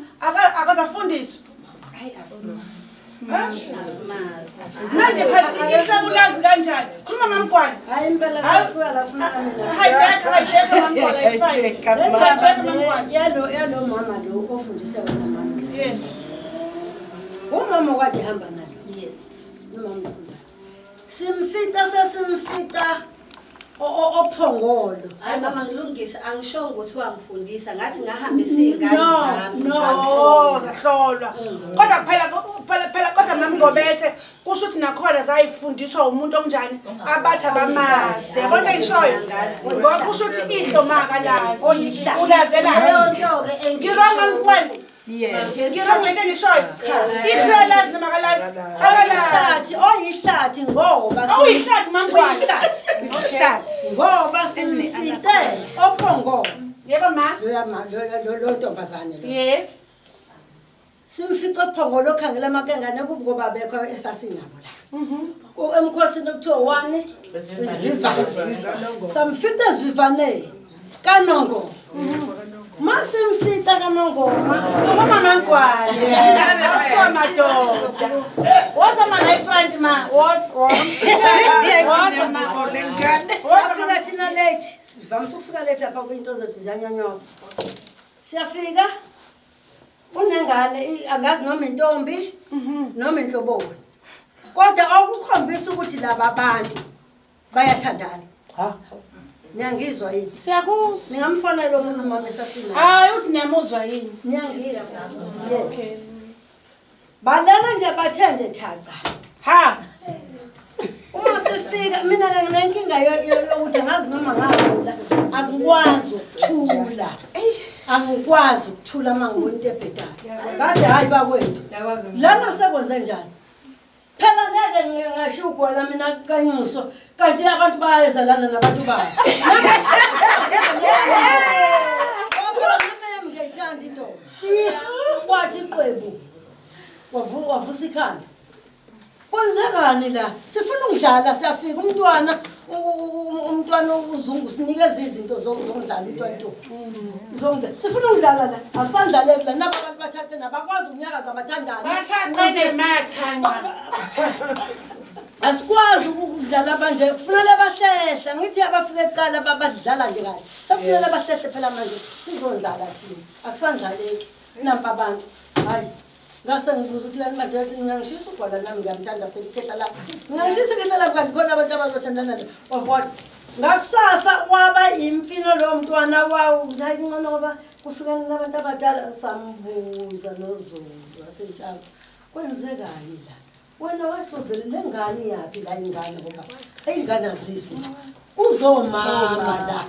akazafundiswa. Hayi asimazi. Manje phathi ihloko ulazi kanjani? Khuluma Mamgwali. Hayi impela safika la funa mina. Hijack hijack Mamgwali it's fine. Hijack Mamgwali. Yalo mama lo ofundise wena mama. Yes. Umama kade hamba nayo. Yes. Umama. Simfica sesimfica ophongolo. Hayi mama ngilungise angishongo ukuthi wangifundisa ngathi ngahambisa izingane zami. No, zahlolwa. Kodwa phela phela kodwa Mamngobese kusho ukuthi nakhona zayifundiswa umuntu onjani abathi abamazi. Yabona ngishoyo? Ngoba kusho ukuthi ihlo makalazi. Ulazela. Leyo nto ke Ngirong Mamgwali. Ngirong ngento engishoyo. Ihlo lazi noma akalazi? Akalazi. Oyihlathi ngoba Oyihlathi Mamgwali. Oyihlathi. Ngoba simfice ophongolo. Yebo ma. Lo ntombazane lo. Yes. Simfice ophongolo okhangela amakengane kuba bekho esasinabo la. Emkhosini okuthiwa wani? Isivivane. Samfice esivivane kaNongoma. Masimfica kaNongoma. Sukuma Mamgwali. Awusuka madoda. Woza ma la front ma. Woza. Woza ma. Safika thina late. Sivamise ukufika late lapha kwinto zethu ziyanyonyoba. Siyafika. Unengane angazi noma intombi noma inhloboni. Kodwa okukhombisa ukuthi laba bantu bayathandana. Ha. Niyangizwa yini? Siyakuzwa. Ningamfonela omunye umama esasinaye. Hayi uthi niyamuzwa yini? Niyangizwa. Yes. Balala nje bathe nje thaqa. Ha. Uma sifika mina ke nginenkinga yokuthi angazi noma ngakudla angikwazi ukuthula. Angikwazi ukuthula uma ngibona into ebhedayo. Ngathi hayi bakwethu. Lana sekwenze njani? Phela ngeke ngishiya ugwala mina kanyuso kanti abantu bayezalana nabantu babo. Phela ngiyayithanda intombi. Kwathi iqwebu wavusa ikhanda. Kwenzekani la? Sifuna ukudlala siyafika umntwana umntwana uzungu sinikeza izinto zokudlala umntwana ntombi. Zokudlala. Sifuna ukudlala la. Akusandlaleki la naba abantu bathathe nabakwazi ukunyakaza abathandane. Bathandane mathanqa. Asikwazi ukudlala manje kufanele bahlehla ngithi abafike kuqala babadlala nje kahle. Sekufanele bahlehle phela manje sizondlala thina. Akusandlaleki nampa abantu. Hayi. Ngase ngibuza ukuthi lani madoda ngingangishisa ugwala nami ngiyamthanda phela ikhehla la. Ngingangishisa ikhehla la kanti khona abantu abazothandana la. Wavona. Ngakusasa waba imfino lo mntwana wawu hayi ngcono ngoba kuhlukana nabantu abadala sambuza noZulu wasentshaba. Kwenzekani la? Wena wasovele lengane yaphi la ingane ngoba ingane azisi. Uzomama la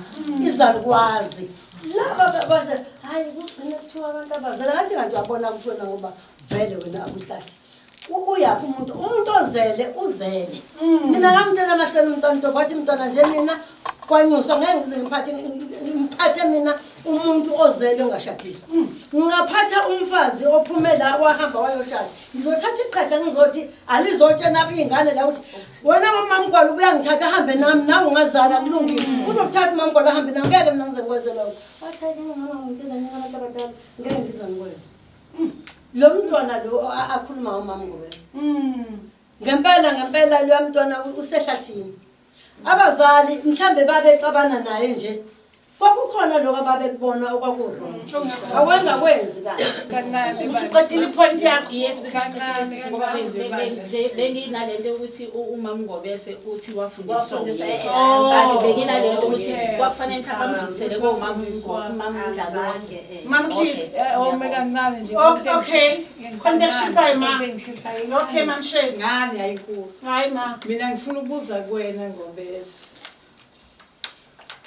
izalukwazi. Laba baze hayi kugcina kuthiwa abantu abazela ngathi kanti uyabona ukuthi wena ngoba vele wena akuhlathi. Uyaphi umuntu ozele uzele. Mina ngamtshela amahlelo umntwana nto kwathi umntwana nje mina kwanyuswa ngeke ngize ngiphathe mina umuntu ozele ongashadile. Ngingaphatha umfazi ophume la wahamba wayoshada. Ngizothatha iqhasha ngizothi alizotshena iy'ngane la ukuthi wena mamamgwala ubuyangithatha ahambe nami nawe ungazala kulungile. Uzokuthatha umamgwala ahambe nami ngeke mina ngize ngikwenze lokho. Wathi hayi ngingama ngitshela njengabantu abadala ngeke ngize ngikwenze. Lo mntwana lo akhuluma ngomama Ngobese. Ngempela ngempela lo mntwana usehlathini. Abazali mhlambe babexabana naye nje. Kwakukhona lokho ababekubona okwakuwrong. Awengakwenzi kahle. Kancane Usuqedile ipoint yakho. Yes, besiqedile ngoba nje benginalento ukuthi umama Ngobese uthi wafundiswa uyena. Bathi benginalento ukuthi kwakufanele mhlawumbe bamdlulisele komama umama Ndlalose. Mama Mkhize. Ome kancane nje. Okay. Khona eshisayo ma. Okay Mam Shezi. Ngani ayinkulu. Hayi ma. Mina ngifuna ukubuza kuwena Ngobese.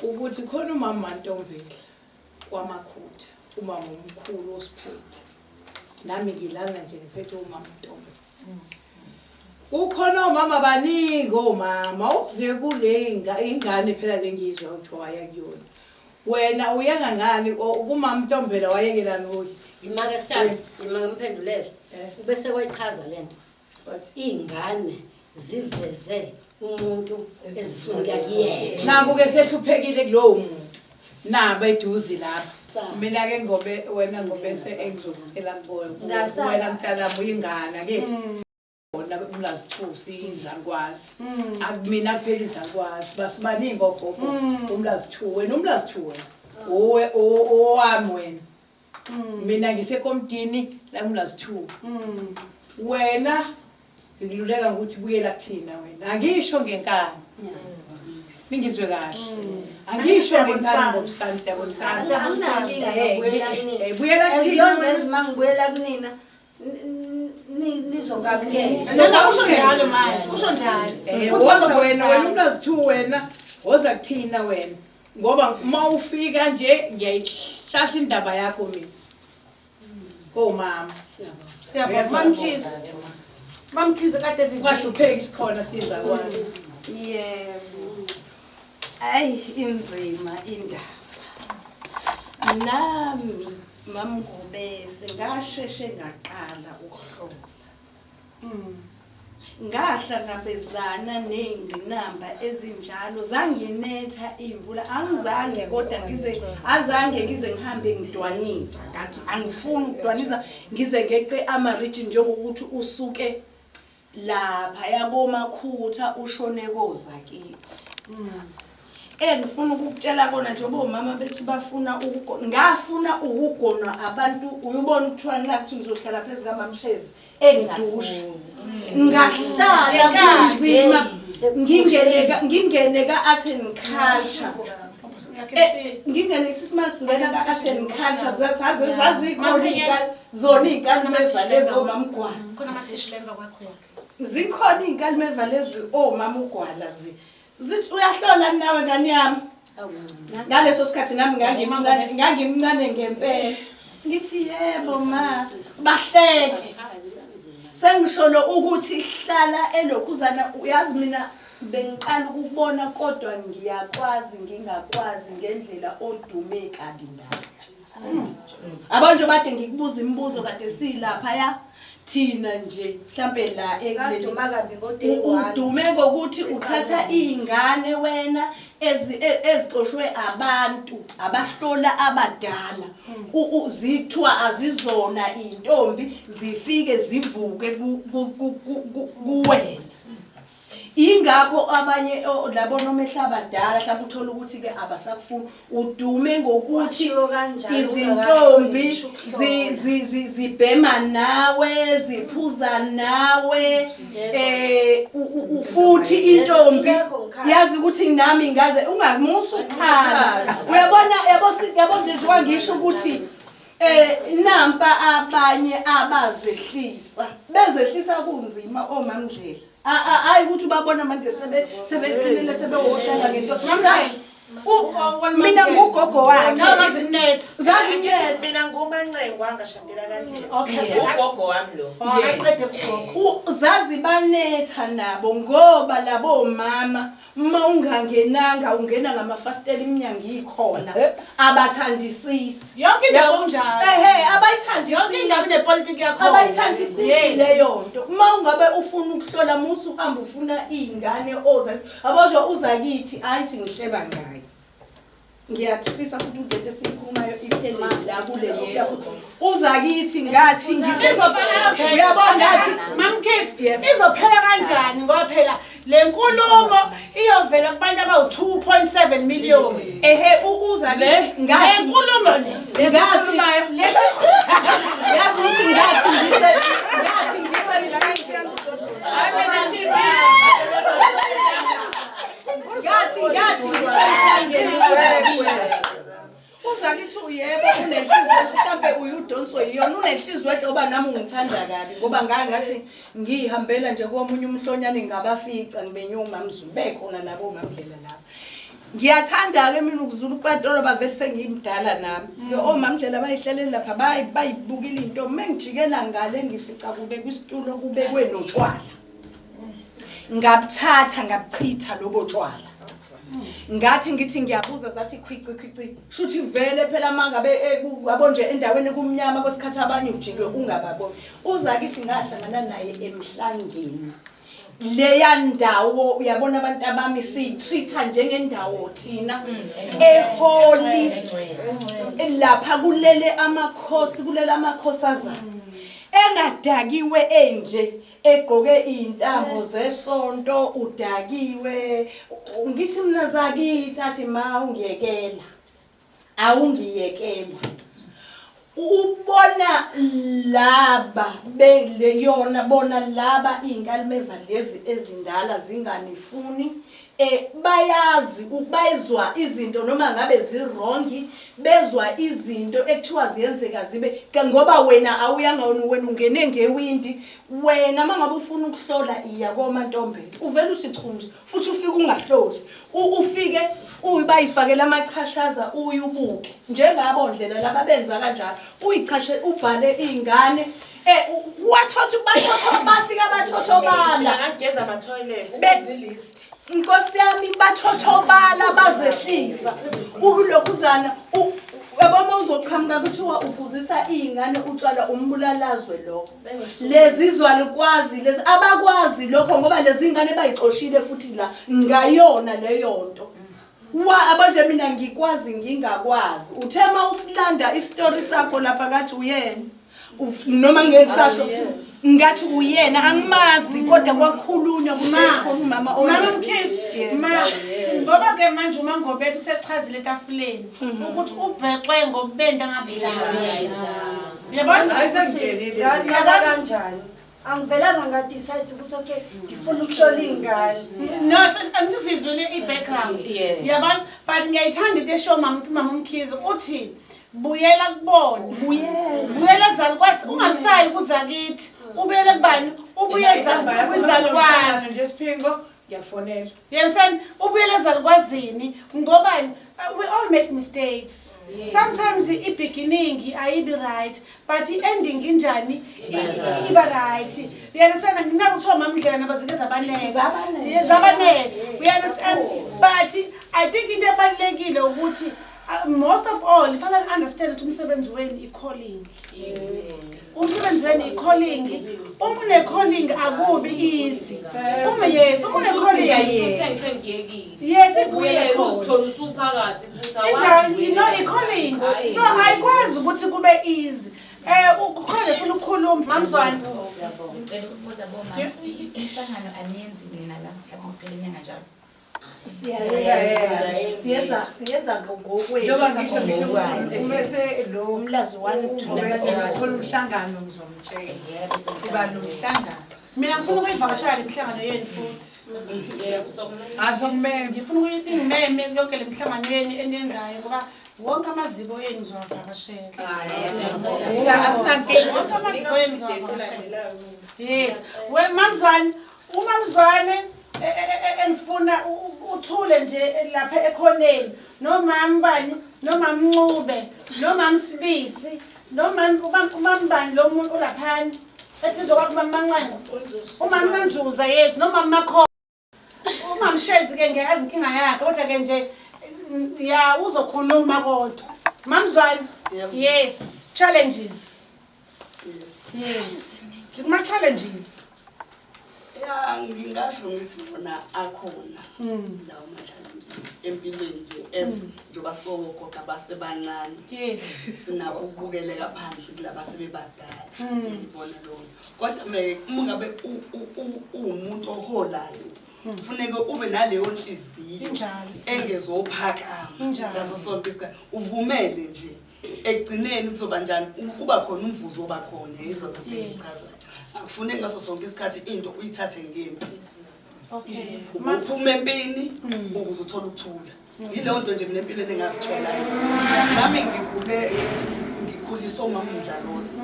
Ukuthi khona umama Mantombela kwaMakhutha, umama omkhulu osiphethe. Nami ngilana nje ngiphethe umama Ntombela. Kukhona omama baningi omama uze kule ingane phela lengizwa ukuthi waya kuyona. Wena uyanga ngani kumama Ntombela wayekelani kuye? Imake sithanda, imake mphendulele. Ubese wayichaza lento. Ingane ziveze umuntu ezifuna ukuya kuyena. Naku ke sehluphekile kulowo muntu. Naba eduze lapha. Mina ke ngobe wena Ngobese engizocela kuwe. Wena mntanami uyingane akithi. Wona umlazi 2 siyizalukwazi. Akumina kuphela izalukwazi. Basibaningi ogogo umlazi 2 wena umlazi 2 wena. Uwe owami wena. Mina ngisekomtini la umlazi 2. Wena ngikululeka ukuthi buyela kuthina wena. Angisho ngenkani. Ningizwe kahle. Angisho ngenkani ngobusani siyabonisana. Anginankinga nokubuyela kunina. Buyela As kuthina. long as mangibuyela kunina nizongamukela. Nana usho njalo manje, usho njalo. Woza wena wena umlazi 2 wena, woza kuthina wena. Ngoba uma ufika nje ngiyayihlahla indaba yakho mina. Komama. Siyabonga Mam Mkhize. Mam Mkhize kade vivile. Kwahlupheka isikhona sizakwazi. Yebo. Ayi inzima indaba. Nami Mamngobese ngasheshe ngaqala ukuhlola. Ngahlangabezana ney'ngqinamba ezinjalo zanginetha iy'mvula angizange kodwa ngize azange ngize ngihambe ngidwaniza ngathi angifuni ukudwaniza ngize ngeqe ama-region njengokuthi usuke lapha yakoMakhutha ushone kozakithi. Engifuna ukukutshela kona njengoba omama bethi bafuna ukugona, ngafuna ukugonwa abantu uyubona ukuthiwa nxa kuthi ngizohlala phezu kaMamshezi engidusha. Ngahlala kunzima ngingene ka-art and culture. Ngingene sithi masingena ka-art and culture zazikhona zona iy'nkalimeva lezi omamgwala. Khona amathishu emva kwakho. Zikhona iy'nkalimeva lezi omamugwala zithi uyahlola nawe ngane yami. Ngaleso sikhathi nami ngangimncane ngempela. Ngithi yebo ma, bahleke. Sengisholo ukuthi hlala elokhuzana, uyazi mina bengiqala ukubona kodwa ngiyakwazi ngingakwazi ngendlela odume kabi ngayo. Abanje bade ngikubuza imibuzo kade silapha ya thina nje mhlambe la ekuleli Ngaduma kabi ngo-day one. Udume ngokuthi uthatha iy'ngane wena ezixoshwe abantu abahlola abadala, zithiwa azizona iy'ntombi, zifike zivuke kuwena. Ingakho abanye labo nomehla abadala mhlawumbe uthola ukuthi-ke abasakufuni. Udume ngokuthi Washiwo kanjalo, izintombi ungakafuni ngisho ukuhlola. zibhema nawe, ziphuza nawe, futhi intombi yazi ukuthi nami ngaze ungamusa ukukhala. Uyabona, yabo yabo nje njengoba ngisho ukuthi nampa abanye abazehlisa, bezehlisa kunzima omamndlela. Hayi ukuthi ubabona manje sebeqinile sebewohlala ngento. Mina ngugogo wakhe. No, zazinetha. Zazinetha. Mina nguMancengwa ngashadela kanje. Okay. Ugogo wami lo. Aqede kugogo. Zazibanetha nabo ngoba labo mama uma ungangenanga ungena ngamafasitela iminyango ikhona. Abathandisisi. Yonke indawo kunjalo. Ehhe, abayithandisisi. Yonke indawo inepolitiki yakhona. Abayithandisisi Yes. leyo nto. Uma ungabe ufuna ukuhlola musu uhamba ufuna iy'ngane oza. Yabo nje uza kithi ayithi ngihleba ngayo. Ngiyafisa futhi ukuthi lento esiyikhulumayo iphele la kule tafula. Uza kithi ngathi ngise Okay. Uyabona ngathi Mamkhize izophela kanjani ngoba phela le nkulumo iyovela kubantu abawu-2.7 million. Ehhe, uza kithi ngathi Le nkulumo le. Ngathi yazi ukuthi ngathi ngise ngathi ngise ngathi ngathi ngisemhlangeni uza kithi. Uza kithi uyebo unenhliziyo mhlambe uyudonso yiyona unenhliziyo enhle ngoba nami ungithanda kabi ngoba ngathi ngihambela nje komunye umhlonyane ngabafica ngibenyuma Mzulu bekhona nabo mamndlela lapha. Ngiyathanda ke mina ukuzula upatolo bavele sengimdala nami. Nje omamndlela bayihlelele lapha bayibukile into mengijikela ngale ngifica kubekwe isitulo kubekwe notshwala. Ngabuthatha ngabuchitha lobo tshwala. Ngathi ngithi ngiyabuza zathi khwici khwici shuthi vele phela mangabe yabo nje endaweni kumnyama kwesikhathi abanye ujike ungababoni. Uza kithi ngahlangana naye emhlangeni. Leya ndawo uyabona abantu abami siyitreat-a njengendawo thina eholi lapha kulele amakhosi, kulele amakhosazana engadakiwe enje egqoke intambo zesonto udakiwe. Ngithi mina zakithi athi ma ungiyekela awungiyekela. Ubona laba beleyona bona laba inkalimeva lezi ezindala zinganifuni, bayazi bayizwa izinto noma ngabe ziwrongi, bezwa izinto ekuthiwa ziyenzeka zibe ngoba wena awuyanga wena ungene ngewindi. Wena mangabe ufuna ukuhlola iya koMantombela uvela uthi chu nje futhi ufike ungahloli. Ufike uyibayifakela amachashaza uyubuke njengabo ndlela laba benza kanjalo uyichashe ubhale izingane wathotha bathotha bafika bathothobala. Ngageza ama toilet. Nkosi yami bathothobala bazehlisa. Ulokhuzana yabona uzoqhamuka kuthiwa uphuzisa izingane utshwala umbulalazwe lokho. Lezi zwalikwazi lezi abakwazi lokho ngoba lezi ngane bayixoshile futhi la ngayona leyo nto. Wa abanje mina ngikwazi ngingakwazi. Uthe mawusilanda isitori sakho lapha ngathi uyena. Noma ngisasho ngathi uyena angimazi kodwa kwakhulunywa kukhona umama owenza. Mama Mkhize, ma ngoba ke manje uma Ngobethu usechazile etafuleni ukuthi ubhexwe ngobubende angabudlanga. Uyabona? Hayi, sengitshelile. Ngaqala kanjani? Angivelanga nga-decide ukuthi okay ngifuna ukuhlola iy'ngane. No, angisizwile i-background. Uyabona? But ngiyayithanda into esho mama Mkhize uthi buyela kubona. Buyela. Buyela zalukwasi ungasayi kuzakithi. Ubuyele kubani? Ubuye Inamba yakho kwizalukwazi. Nje siphingo. Ngiyakufonela. You understand? Ubuyele ezalukwazini ngoba we all make mistakes. Sometimes i-beginning ayibi right, but i-ending injani? Iba right. You understand? Ngina kuthiwa mamndlela nabazike zabanetha. Zabanetha. Yes, zabanetha. We understand. But I think into ebalulekile ukuthi most of all ifanele understand ukuthi umsebenzi wenu i-calling. Umsebenzi wenu i-calling. Uma une-calling akubi easy. Uma, yes, uma une-calling. Uthengise ngiyekile. Yes, ubuyele uzithola usuphakathi futhi. Injalo, i-calling. So ayikwazi ukuthi kube easy. Ukhona ufuna ukukhuluma, Mamzwane. Ngicela ukubuza boma, imihlangano aniyenzi nina la mhlawumbe kuphela inyanga njalo? Siyenza ngokwethu. Njengoba ngisho ngithi umese lo umlazi 1 2. Khona umhlangano ngizomtshela. Siba nomhlangano. Mina ngifuna ukuyivakashela le mihlangano yenu futhi. Asokumeme. Ngifuna ukuyimeme yonke le mihlangano yenu eniyenzayo ngoba wonke amaziko enu ngizowavakashela. Wonke amaziko enu ngizowavakashela. Yes. We Mamzwane, uMamzwane engifuna uthule nje lapha ekhoneni. Nomama bani, nomama Ncube, nomama Sibisi, nomama umambani lo muntu olaphana. Eduze kwakho umama Manqane. Umama Manzuza, yes, nomama Makho. Umama Shezi ke ngiyazi inkinga yakhe kodwa ke nje ya uzokhuluma kodwa. Mamzwane, yes, challenges. Yes. Sikuma challenges. Ya, ngingasho ngithi wona akhona lawo ma-challenges empilweni nje as njengoba siwogogo abasebancane. Sinakho ukubukeleka phansi kulaba sebebadala. Uyayibona leyo nto. Kodwa uma ngabe uwumuntu oholayo, kufuneka ube naleyo nhliziyo engezophakama ngaso sonke isikhathi. Uvumele nje ekugcineni kuzoba njani, kuba khona umvuzo oba khona, yizwa lento engiyichazayo. Akufuneki ngaso sonke isikhathi into uyithathe ngempi. Uphume empini ukuze uthole ukuthula. Yileyo nto nje mina empilweni engazitshelayo. Nami ngikhule ngikhuliswa umama uMdlalosi.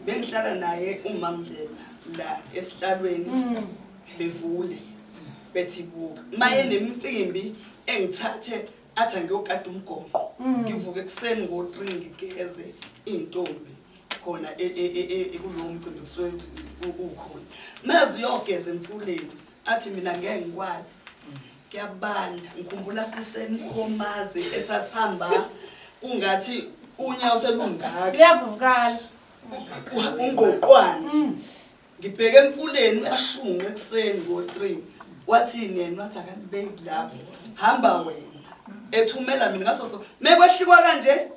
Bengihlala naye uMamndlela la esihlalweni bevule bethi buka. Maye nemicimbi engithathe athi angiyogada umgonqo. Ngivuke ekuseni ngo-3 ngigeze iy'ntombi khona kulowo mcimbi kusuke ukhona. Maze uyogeza emfuleni athi mina ngeke ngikwazi. Kuyabanda, ngikhumbula sisemkhomazi esasihamba kungathi unyawo selungaka. Luyavuvukala. Ungqoqwane. Ngibheke emfuleni uyashunqa ekuseni ngo-3. Wathini yena? Wathi akalibeki lapho. Hamba wena. Ethumela mina ngaso so. Mekwehlikwa kanje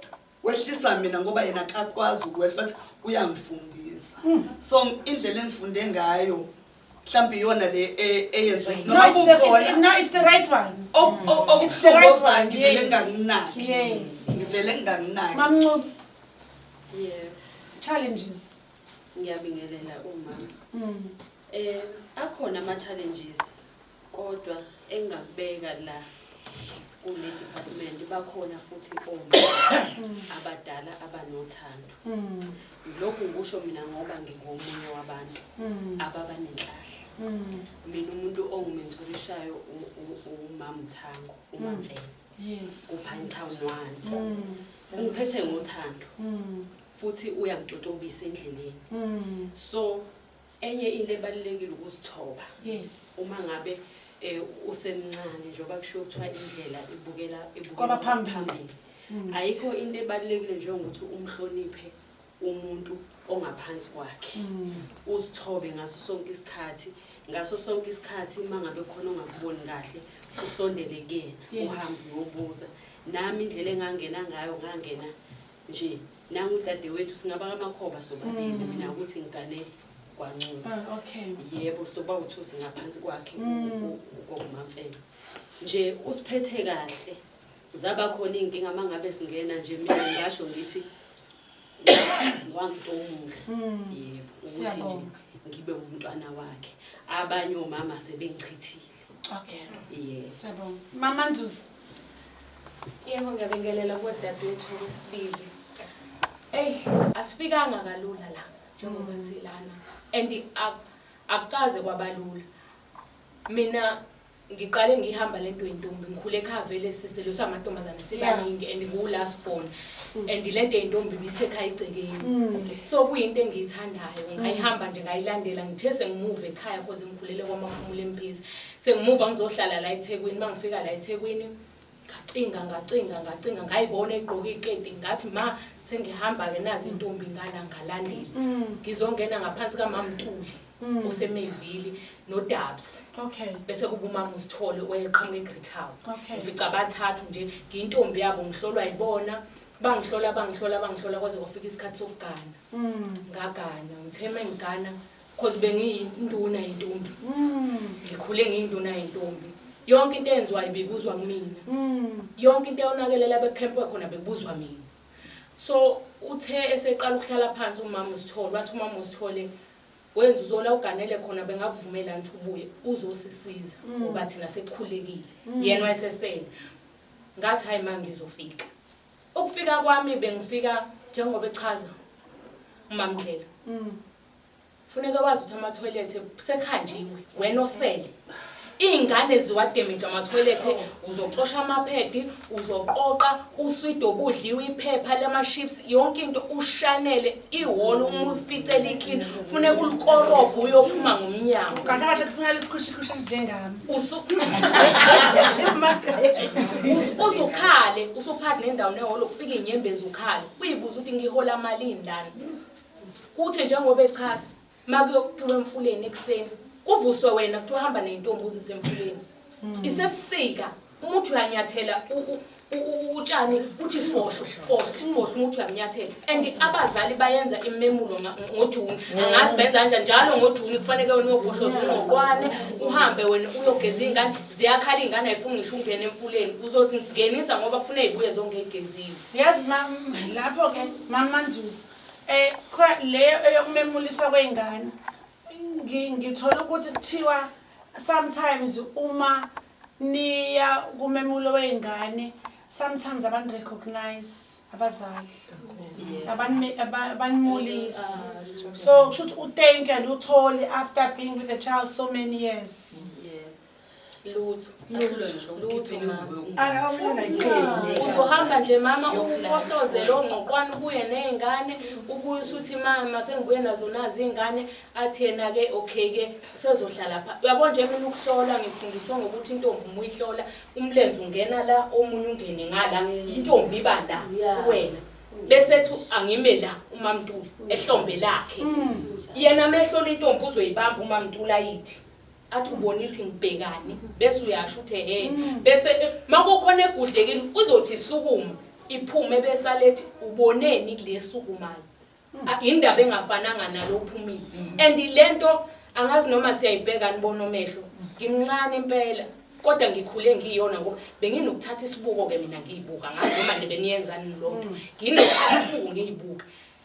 wehlisa mina ngoba yena akakwazi ukwehla, bathi uyangifundisa. So indlela engifunde ngayo mhlawumbe iyona le eyenziwa No, noma it's the, kukhona it's, no, it's the right one. It's the okubuhlungu right okuzayo one. ngivele Yes. ngingakunaki. Yes. Ngivele ngingakunaki. Mamncube. Yebo. Challenges. Ngiyabingelela umama. Akhona ama challenges kodwa engakubeka la kule department bakhona futhi omama abadala abanothando. Lokhu ngikusho mina ngoba ngingomunye wabantu ababa nenhlahla. Mina umuntu ongimentorishayo umama Thango, uMamvele. UPinetown 1. Ungiphethe ngothando. Futhi uyangitotobisa endleleni. So enye into ebalulekile ukuzithoba. Uma ngabe usemncane njengoba kushiwo kuthiwa indlela ibukela ibukela Kwabaphambili. phambili. Ayikho into ebalulekile njengokuthi umhloniphe umuntu ongaphansi kwakhe. Uzithobe ngaso sonke isikhathi, ngaso sonke isikhathi uma ngabe khona ongakuboni kahle usondele kuyena, uhambe uyobuza. Nami indlela engangena ngayo ngangena nje nangu udadewethu singaba kamakhoba sobabili mina ukuthi ngigane kwaNcube. Yebo, soba uthu singaphansi kwakhe kokuMamfene. Nje usiphethe kahle. Zaba khona inkinga mangabe singena nje mina ngisho ngithi wangitomula. Yebo, ukuthi nje Siyabonga. ngibe umntwana wakhe. Abanye omama sebengichithile. Yebo. Siyabonga. Mama Nzuzi. Yebo, ngiyabingelela kodadewethu wesibili. Ey, asifikanga kalula la njengoba silana. And akukaze kwabalula. Mina Ngiqale ngihamba lento yentombi, ngikhule ekhaya vele siselo samantombazane sibaningi and ngiwu-last born and lento yentombi ibisekhaya igcekeni. So kuyinto engiyithandayo, ngayihamba nje ngayilandela. Ngithe sengimuva ekhaya, cause ngikhulele kwaMaphumulo eMphizi, sengimuva ngizohlala la eThekwini. Uma ngifika la eThekwini ngacinga ngacinga ngacinga, ngayibona igqoke iketi, ngathi ma sengihamba-ke nazi intombi ngala, ngalandela. Ngizongena ngaphansi kaMamntuli osemevili noDabs. Bese kuba umama uSithole owayeqhamuka eGreytown. Ngifica abathathu nje, ngiyintombi yabo, ngihlolwa yibona, bangihlola bangihlola bangihlola kwaze kwafika isikhathi sokugana. Ngagana, ngithe uma ngigana, cause bengiyinduna yentombi. Ngikhule ngiyinduna yentombi, yonke into eyenziwayo bebuzwa kumina. Yonke into eyonakelela bekhempwe khona bebuzwa mina. So uthe eseqala ukuhlala phansi umama uSithole, wathi umama uSithole, wenza uzola uganele khona, bengakuvumela ngithi ubuye uzosisiza ngoba thina sekukhulekile. Yena wayesesele. Ngathi hayi, ma ngizofika. Ukufika kwami bengifika njengoba echaza uMamndlela. Funeka wazi ukuthi amathoyilethe sekhanjiwe, wena osele iy'ngane ziwa-damage amathoyilethe, uzoxosha amaphedi, uzoqoqa uswidi obudliwe, iphepha lama-chips, yonke into, ushanele ihholo uma ulifice li-clean, funeka ulikorobhe uyophuma ngomnyango. Kahle kahle kufuneka isikhwishikhwishi njengami. Uzukhale usuphakathi nendawo nehholo, kufika iy'nyembezi, ukhale uyibuza ukuthi ngihola malini lana. Kuthi njengoba echaza, uma kuyokupiwa emfuleni ekuseni, kuvuswe wena, kuthiwa hamba ney'ntombi uzise emfuleni. Isebusika, uma uthi uyanyathela utshani uthi fohlo fohlo fohlo uma uthi uyamnyathela. And abazali bayenza imemulo ngoJuni, angazi benza kanjani, njalo ngoJuni kufanele wena uyofohloza ungqoqwane, uhambe wena uyogeza iy'ngane. Ziyakhala iy'ngane, ayifuni ngisho ungena emfuleni, uzozingenisa ngoba kufuneka y'buye zonke ey'geziwe. Yazi lapho-ke maManzuza, leyo eyokumemuliswa kwey'ngane, ngithola ukuthi kuthiwa sometimes uma niya kumemulo wey'ngane, sometimes abantu recognize abazali, abanimulisi, so kusho ukuthi u-thank you alutholi after being with a child so many years. Lutho lutho mama, uzohamba nje mama ufohloze lo ngqoqwane, ubuye ney'ngane, ubuye usuthi mama sengibuye nazo nazi iy'ngane, athi yena-ke okay-ke usezohlala pha. Uyabo nje mina ukuhlola ngifundiswe ngokuthi intombi uma uyihlola umlenze ungena la, omunye ungene ngala, intombi iba la kuwena, bese ethi angime la uMamntuli ehlombe lakhe. Yena amehlola intombi uzoyibamba uMamntuli, ayithi athi ubona ithi ngibhekani, bese uyasho uthi ehe, bese makukhona egudlekile uzothi sukuma iphume, bese alethi uboneni kule sukumayo. Ah, indaba engafananga nalo uphumile. And lento angazi noma siyayibheka nibona omehlo, ngimncane impela kodwa ngikhule ngiyona, ngoba benginokuthatha isibuko-ke mina ngiyibuka, ngazi noma nebeniyenzani loo nto, nginokuthatha isibuko ngiyibuka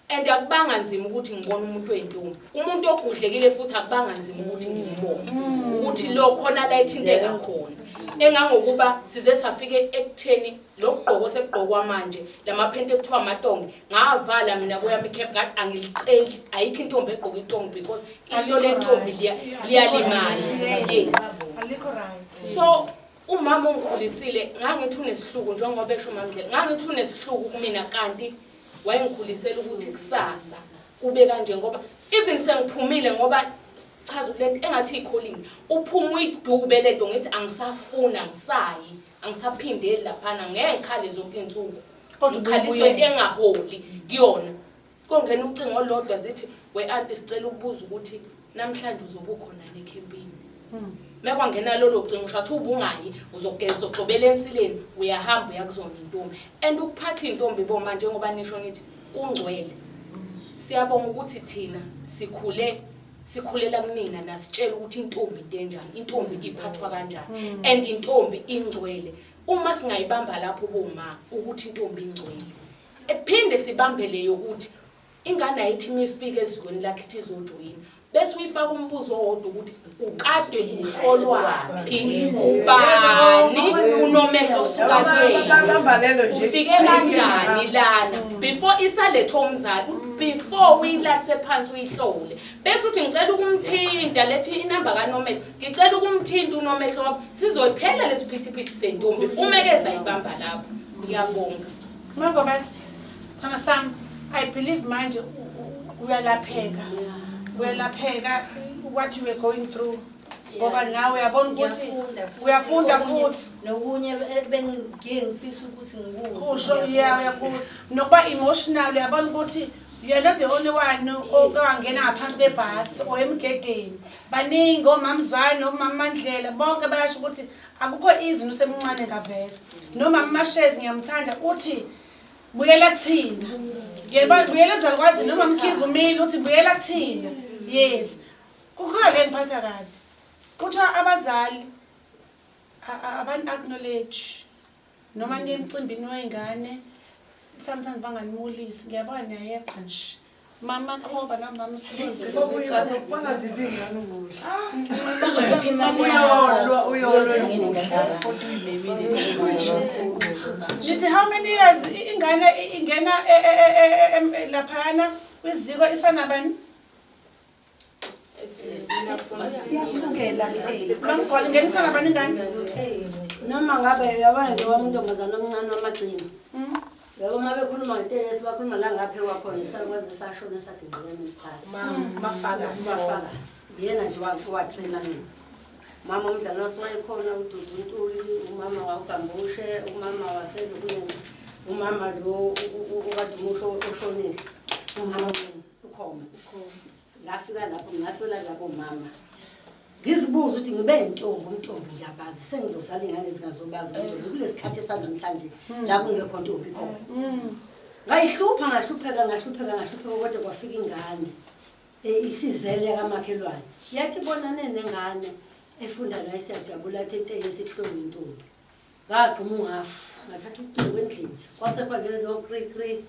and akubanga nzima ukuthi ngibone umuntu oyintombi, umuntu ogudlekile, futhi akubanga nzima ukuthi ngimbone ukuthi lo khona la ethinteka khona, engangokuba size safike ekutheni lo kugqoko sekugqokwa manje lamaphenti ekuthiwa amatonge, ngavala mina kweyami i-camp, ngathi angiliceli, ayikho intombi egqoka itonge because ihlo lentombi liyalimala. Yes. Alikho right. So umama ongikhulisile ngangithi unesihluku, njengoba esho uMamndlela, ngangithi unesihluku kumina, kanti wayengikhulisela ukuthi kusasa kube kanje, ngoba even sengiphumile, ngoba chaza ukuthi lento engathi i-calling, uphuma uyidube lento, ngithi angisafuni, angisayi, angisaphindeli laphana, ngeke ngikhale zonke iy'nsuku. Kodwa ngikhaliswe into engaholi kuyona. Kongena ucingo olulodwa, zithi we-anti, sicela ukubuza ukuthi namhlanje uzobe ukhona ekhempini. Mekwangena lolo cingo, ushathi ubungayi, uzogeza, uzogxobela ensileni, uyahamba uyakuzona intombi. And ukuphatha iy'ntombi boma, njengoba nisho nithi kungcwele, siyabonga ukuthi thina sikhule sikhulela kunina, nasitshela ukuthi intombi into enjani, intombi iphathwa kanjani and intombi ingcwele. Uma singayibamba lapho boma ukuthi intombi ingcwele, ephinde sibambele yokuthi ingane ayithi imifike ezweni lakhe ithi izojoyina, bese uyifaka umbuzo owodwa ukuthi ukade uhlolwaphi, ubani unomehlo osuka kuyena, ufike kanjani lana before isalethe umzali. Before uyilathise phansi uyihlole. Bese uthi ngicela ukumthinta lethi inamba kaNomehlo. Ngicela ukumthinta uNomehlo wami. Sizoyiphela lesiphithiphithi sentombi uma ke sayibamba lapho. Ngiyabonga. Mangobese, thana sami, I believe manje uyalapheka. Uyalapheka what you were going through. Ngoba nawe uyabona ukuthi Ngiyafunda futhi. uyafunda Okunye- futhi. Nokunye bengiye ngifisa ukuthi ngikuzwe. Usho yeah uyakuzwa. Nokuba emotional uyabona ukuthi you're not the only one okangena ngaphansi kwebhasi or emgedeni. Baningi omamzwane, omamandlela bonke bayasho ukuthi akukho easy usemncane ngaveza. Noma Mashezi ngiyamthanda uthi buyela kuthina. Yebo buyela ezalukwazi noma Mkhize umile uthi buyela kuthina. Yes. Kukhona le ngiphatha kabi. Kuthiwa abazali abani acknowledge noma niye emcimbini wey'ngane sometimes banganimulisi ngiyabona niyayeqa nje mama Khoba nomama Sibuzi Bangaziphi ingane ukudla. Uzokhipha imali Uyolwa, uyolwa Uyothenga ukudla. ingane. Kodwa uyimemile. Nithi how many years ingane ingena laphayana kwiziko isanabani? Iyasukela Mamgwala ingena isanabani ingane? Noma ngabe uyabona nje wami untombazane omncane wamagcina. Yabo uma bekhuluma ngetekisi bakhuluma la ngapha kwakhona isakwazi sashona saginqika nemphasi. Mafakazi. Mafakazi. Yena nje watraina mina. Mama umdlalo wayekhona uDudu Ntuli, umama wawugambushe, umama waselukunyeni, umama lo okade umusho oshonile. Umama ukhoma. Ngafika lapho ngafika lapho mama. Ngizibuza ukuthi ngibe intombi umntombi ngiyabazi sengizozala ingane ezingazobazi umntombi kulesikhathi sanamhlanje la kungekho ntombi khona. Ngayihlupha ngahlupheka ngahlupheka ngahlupheka kodwa kwafika ingane isizele kamakhelwane. Yathi bonane nengane efunda la siyajabula athi etekisi kuhlonga intombi. Ngagxuma ungafu ngathatha ucingo endlini kwasekhona lezo kri kri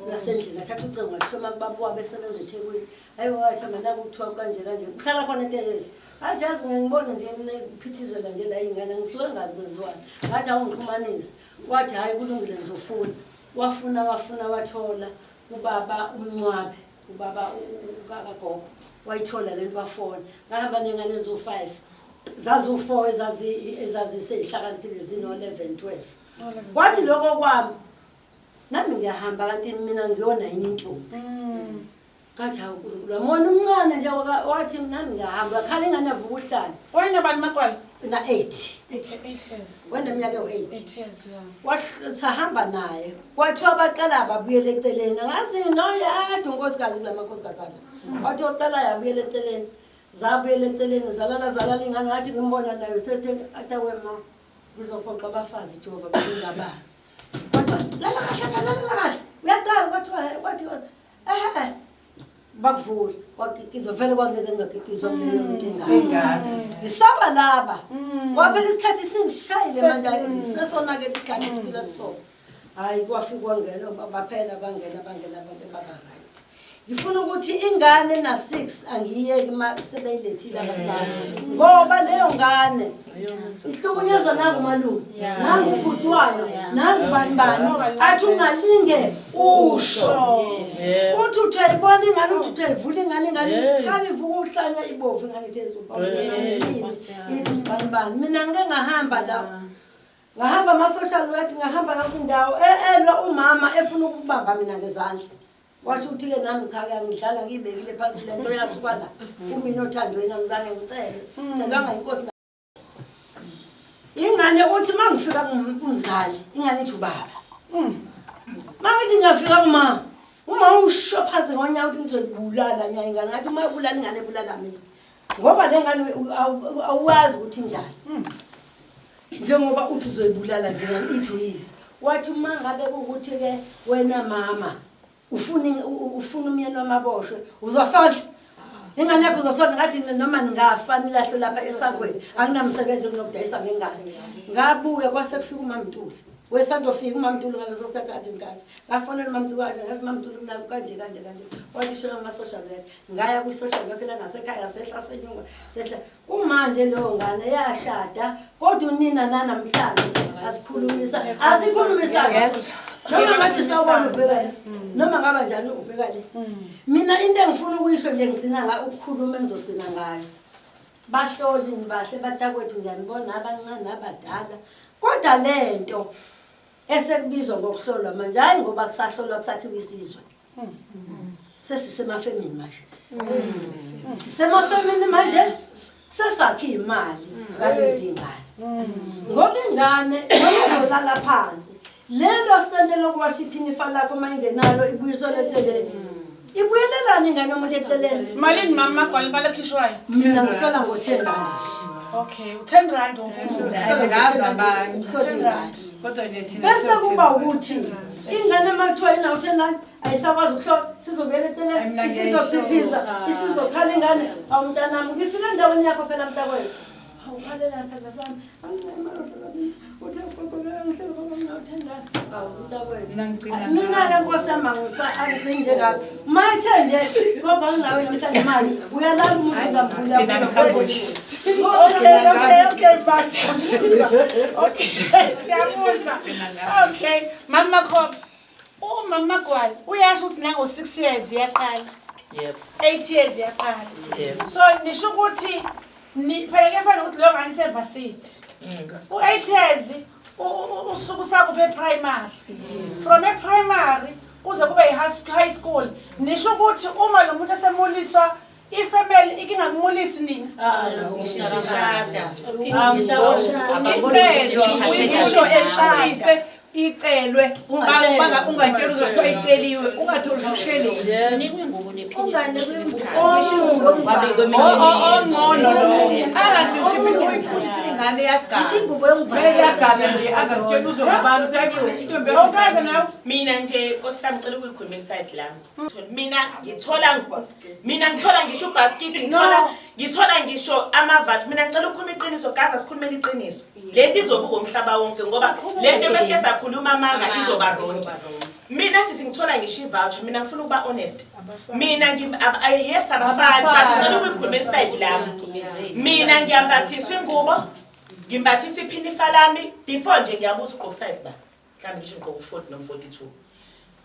ngasendlini ngathatha ucingo ngahloma kubaba besebenza eThekwini. Hayi wathi mina kuthiwa kanje kanje kuhlala khona etekisi. Athi yazi ngiyangibona nje mina kuphithizela nje la ingane ngisuke ngazi kwenziwani. Ngathi awungixhumanise. Wathi hayi kulungile ngizofuna. Wafuna wafuna wathola ubaba umncwabe ubaba kagogo wayithola lento wafona. Ngahamba nengane ezo5 zazu4 ezaziseyihlakaniphile zino 11 12. Kwathi lokho kwami nami ngiyahamba kanti mina ngiyona yini intombi. Ngathi hawu uNkulunkulu wamona umncane nje wathi nami ngiyahamba khala ingane yavuka uhlala. Wena bani Makwala? Na 8. Okay, 8 years. Wena minyaka ewu8. 8 years yeah. Sahamba naye. Kwathiwa baqala babuyele eceleni. Ngazi noyadwa unkosikazi kulamakhosikazi ala. Wathi oqala yabuyela eceleni. Zabuyela eceleni zalala zalala ingane ngathi ngimbona nayo sesithe athi wema ngizophoqa abafazi Jehova bengingabazi. Kodwa lala kahle lala kahle. Uyaqala kwathiwa kwathi bakuvula kwakikizwa vele kwangeke ngakikizwa kuleyo nto ingane. Ngisaba laba. Kwaphela isikhathi singishayile manje sesonakele isikhathi siphila kusona. Hayi kwafika kwangena baphela bangena bangena bonke baba right. Ngifuna ukuthi ingane na 6 angiyeki uma sebeyilethile abazali. Ngoba leyo ngane ihlukunyezwa nangu malume, nangu ubhuti wayo, nangu bani bani athi ungalinge usho. Uthi uthayibona ingane uthi uthayivula ingane ingane ikhala ivuka uhlanya ibovu ingane ithe izuba ithi bani bani. Mina ngike ngahamba la. Ngahamba ama social work ngahamba yonke indawo elwa umama efuna ukubamba mina ngezandla. Washo ukuthi ke nami cha ke ngidlala ngiyibekile phansi lento yasuka la kumina othandweni angizange ngicele. Celwanga inkosi. Ingane uthi mangifika kumzali ingane ithi ubaba. Mangithi ngiyafika kuma uma usho phansi ngonyawo uthi ngizobulala nya ingane ngathi uma ubulala ingane ebulala mina. Ngoba le ngane awazi ukuthi njani. Njengoba uthi uzoyibulala nje ngane ithi uyise. Wathi uma ngabe ukuthi ke wena mama ufuna umyeni wamaboshwe uzosondla ingane yakho uzosondla ngathi noma ningafa nilahle lapha esangweni anginamsebenzi kunokudayisa ngengane. Ngabuya kwase kufika uMamntuli wesandofika uMamntuli ngaleso sikhathi athi ngathi ngafonela uMamntuli wathi ngathi uMamntuli mina kanje kanje kanje wathi shona ama social work ngaya kwi social work la ngasekhaya sehla senyuka sehla kumanje leyo ngane yashada kodwa unina nanamhlanje asikhulumisa asikhulumisa. Yes. Noma ngathi sawubona ubheka le. Noma ngaba njani ubheka le. Mina into engifuna ukuyisho nje ngigcina nga ukukhuluma engizogcina ngayo. Bahloli nibahle batakwethu ngiyanibona abancane abadala. Kodwa lento esekubizwa ngokuhlolwa manje hayi ngoba kusahlolwa kusakhiwa isizwe. Sesisemafemini manje. Sisemafemini manje sesakhe imali ngalezi ngane. Ngoba ingane noma uzolala phansi lelo sente lokuwasha iphinifa lakho uma ingenalo ibuyiselwe eceleni. Ibuyelelani ingane yomuntu eceleni? Malini mama Magwala imali ekhishwayo? Mina ngihlola ngo-10 rand. Okay, u-10 rand wonke umuntu. 10 rand. Bese kuba ukuthi ingane uma kuthiwa inawo 10 rand ayisakwazi ukuhlola sizobuyela eceleni isizochiphiza isizokhala ingane awu mntanami ngifike endaweni yakho phela mntakwethu. Awukhalela sandla sami anginayo imali uthe ugogo ngihlelo ngoba nginawo 10 rand. Awu mntakwethu. Mina-ke nkosi yami angigcini njengabi. Uma ethe nje gogo anginayo namhlanje imali uyalala umuntu uzamvula. Okay, basi. Okay, siyabuza. Okay, Mama Khoba. Umama Magwala uyasho ukuthi nango 6 years iyaqala. Yebo. 8 years iyaqala. Yebo. So nisho ukuthi ni phela kuyafana ukuthi leyo ngane isevasithi. U8 years usuku sakuphe primary. From e primary kuze kube i high school. Nisho ukuthi uma lo muntu esemuliswa ifamily ikingakumulisi nini? Ngisho eshayise icelwe ungatshela uzothiwa iceliwe ungatholi ushelile ongcono lowo angakuthi ingane yagana nje angakutshela uzobani intombi. Mina nje nkosi yami ngicela ukuyikhulumela iside lami. Mina ngithola ngisho ubasket ngithola ngisho amavathi. Mina ngicela ukukhuluma iqiniso gaza sikhulumele iqiniso. Lento izobuka umhlaba wonke ngoba lento bese sakhuluma amanga izoba wrong. Mina sisi ngithola ngisho ivoucher. Mina ngifuna ukuba honest. Mina yes abafani but ngicela ukuyikhulumela iside lami. Mina ngiyambathiswa ingubo, ngimbathiswa iphinifa lami before nje ngiyabuza ugqoka size ba. Mhlawumbe ngisho ngigqoka u40 noma 42.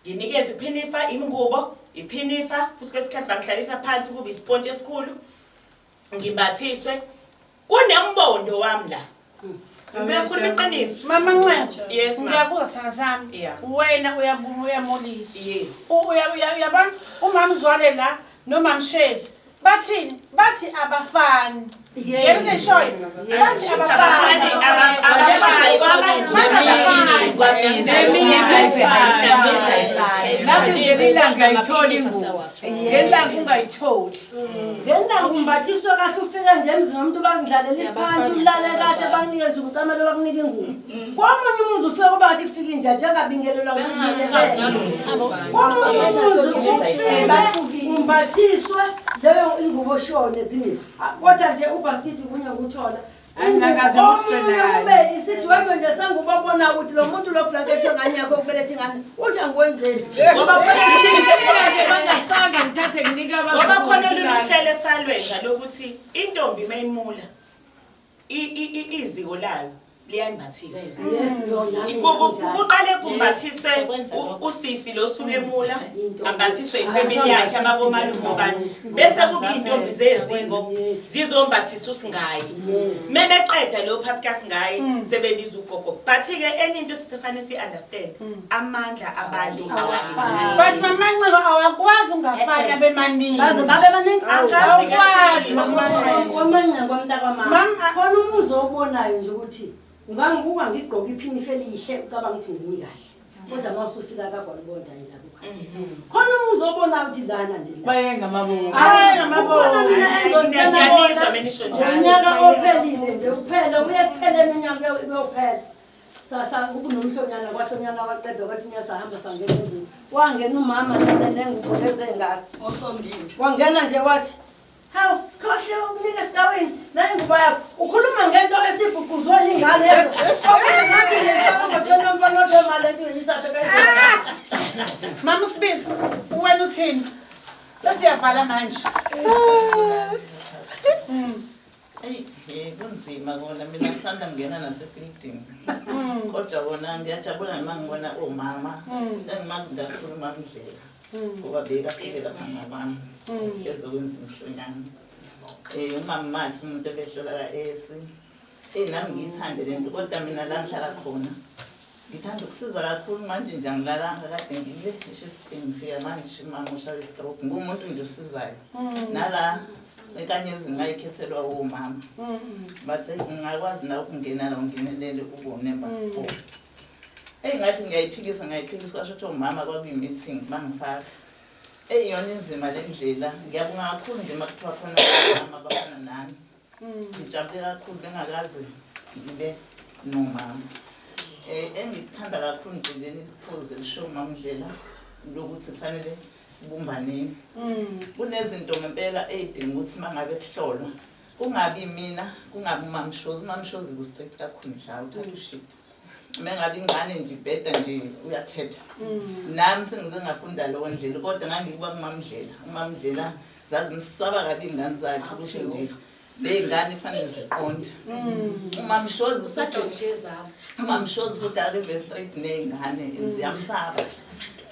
Nginikeze iphinifa, ingubo, iphinifa futhi kwesikhathi bangihlalisa phansi kube isponge esikhulu. Ngimbathiswe kunembondo wami la. Ngiyakhuluma iqiniso. Mama Ncwetshe. Yes ma'am. Ngiyabuza sami. Wena uyamulisa. Yes. Uyabona umama Zwane la nomama Shezi bathini? Bathi abafani. Yena ngishoyo. Bathi abafani. Ngelilanga ayitholi ingubo. Ngelilanga ungayitholi. Ngelilanga umbathiswe kahle ufika nje emzini womuntu bakudlalela isiphansi ulale kahle bakunike nje umcamelo bakunike ingubo. Komunye umuzi ufike kuba ngathi kufika inja njengabingelelwa ngisho ubingelele. Komunye umuzi ufike umbathiswe leyo ingubo shone phinifa. Kodwa nje ubhasikidi kunye nguthola. Omunye kube isidwedwe nje sengubabona ukuthi lo muntu lo blanket ngane yakho kubeletha ingane uthi angikwenzeli. Ngoba bangasanga ngithathe nginika abantu. Ngoba khona lolu hlelo esalwenza lokuthi intombi mayimula iziko layo liyayimbathisa. Kuqale kumbathiswe usisi lo suke emula, ambathiswe ifamily yakhe ababomalume obani. Bese kuba intombi zeziko zizombathisa usingayi. Mebeqeda leyo part kasingayi sebebiza ugogo. But ke enye into sisefanele si understand amandla abantu awalingani. But mama Nciko awakwazi ungafani abemaningi. Baze babe baningi. Awukwazi mama Nciko. Kwamanqe kwamntakamama. Khona umuzi obonayo nje ukuthi ungangibuka ngigqoka iphinifa elihle ucabanga ukuthi ngimi kahle. Kodwa uma usufika kaGwalubonda yila kukhadela. Khona umuzi obona ukuthi lana nje la. Bayengamabona. Bayengamabona. Mina engizonitshela bona. Unyaka ophelile nje uphele uye kupheleni unyaka uyophela. Sasa kunomhlonyana kwahlonyana waqeda kwathi sahamba sangena endlini. Wangena umama nengubo lezengane. Osongile. Wangena nje wathi hawu sikhohle ukunika esidawini naye ingubo yakho ukhuluma ngento esibhuquzwe ingane yakho. Ngathi ngiyisaba nomfana othe mali into uyisaphe kanjani. Mama Sibisi wena uthini? Sesiyavala manje. Eyi Kunzima kona mina ngisanda kungena nasefieldini. Kodwa kona ngiyajabula noma ngibona omama. Engimazi kakhulu uMaMdlela. Ngoba bekafike lapha ngabami ezokwenza imhlonyana. Umama Mathi umuntu ebehlola ka-S. Nami ngiyithande le nto kodwa mina la ngihlala khona ngithanda ukusiza kakhulu manje nje angilalanga kade ngile eshiftini ngifika manje umama ushawe i-stroke ngumuntu nje osizayo. Nala enkanyezi ngayikhethelwa omama. Bathe ungakwazi na ukungena la ungenelele ube unumber 4. Ngathi ngiyayiphikisa kwasho ukuthi omama kwakuyi-meeting bangifaka. Yona inzima le ndlela. Ngiyabonga kakhulu nje uma kuthiwa khona omama abafana nami. Ngijabule kakhulu bengakaze ngibe nomama. Engikuthanda kakhulu nje leli phuzu elisho uMaMdlela lokuthi kufanele sibumbaneni. Kunezinto ngempela ey'dinga ukuthi uma ngabe kuhlolwa kungabi mina, kungabi uMaMshozi. UMaMshozi kustrict kakhulu nje, uthatha ushidi. Uma ngabe ingane nje ibheda nje uyathetha. Nami sengize ngafunda leyo ndlela kodwa ngangikuba kuMaMdlela. UMaMdlela zazimsaba kabi iy'ngane zakhe ukuthi nje ley'ngane kufanele ziqonde. UMaMshozi futhi uMaMshozi futhi akeve straight ney'ngane ziyamsaba.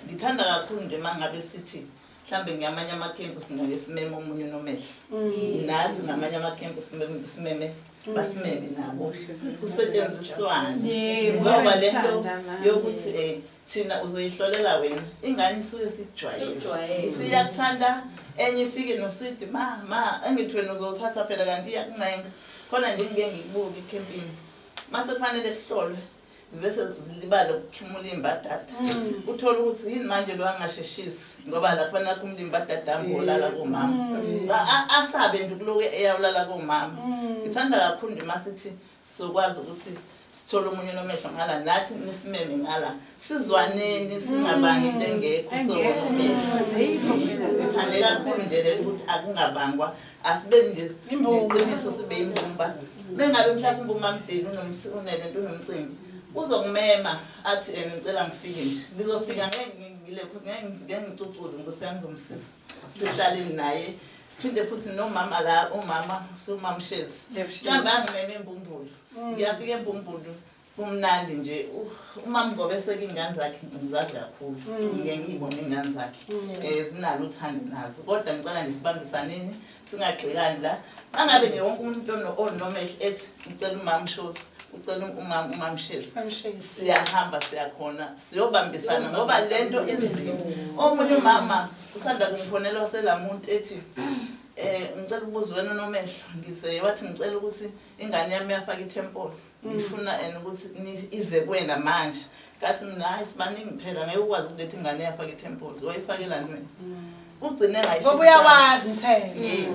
Ngithanda kakhulu nje uma ngabe sithi mhlambe ngamanye amakhempu singake simeme omunye unomehlo. Nathi ngamanye amakhempu simeme basimeme nabo. Kusetshenziswane. Ngoba le nto yokuthi thina uzoyihlolela wena ingane isuke sikujwayele. Isiyakuthanda enye ifike noswidi ma engithi wena uzowuthatha phela kanti iyakuncenga. Khona nje ngike ngikubuke ekhempini. Mase kufanele kuhlolwe bese zilibale ukukhimula imbadada. Uthola ukuthi yini manje lo angasheshisi ngoba la kufanele akhumule imbadada ambolala komama. Asabe nje kuloku eyawulala komama. Ngithanda kakhulu nje masithi sizokwazi ukuthi sithole omunye nomehlo ngala nathi nisimeme ngala sizwaneni singabangi into engekho sonomehlo. Ngithande kakhulu nje le ukuthi akungabangwa asibe nje iqiniso sibe imbumba. Mengabe mhlawumbe uMaMdeni unelento unomcimbi uzokumema athi ngicela ngifike nje ngizofika ngeke ngicucuze ngizofika ngizomsiza sihlaleni naye siphinde futhi nomama la umama uMaMshezi mhlawumbe angimeme eMbumbulu ngiyafika eMbumbulu kumnandi nje uMaMngobese ingane zakhe ngizazi kakhulu ngike ngiyibone ingane zakhe zinalo uthando nazo kodwa ngicela nje sibambisaneni singagxekani la mangabe nje wonke umuntu onomehlo ethi ngicela uMaMshozi ucela uMaMshezi siyahamba siyakhona siyobambisana ngoba lento inzima. Omunye umama usanda kungifonela waselamuntu ethi ngicela ukubuza wena unomehlo ngithe wathi ngicela ukuthi ingane yami yafaka i-temples ngifuna and ukuthi ize kuwena manje. Ngathi mina hayi sibaningi phela ngeke ukwazi ukuletha ingane yafaka i-temples wayifakelani wena ugcine ngayifikisa. Ngoba uyawazi umthetho. Yes.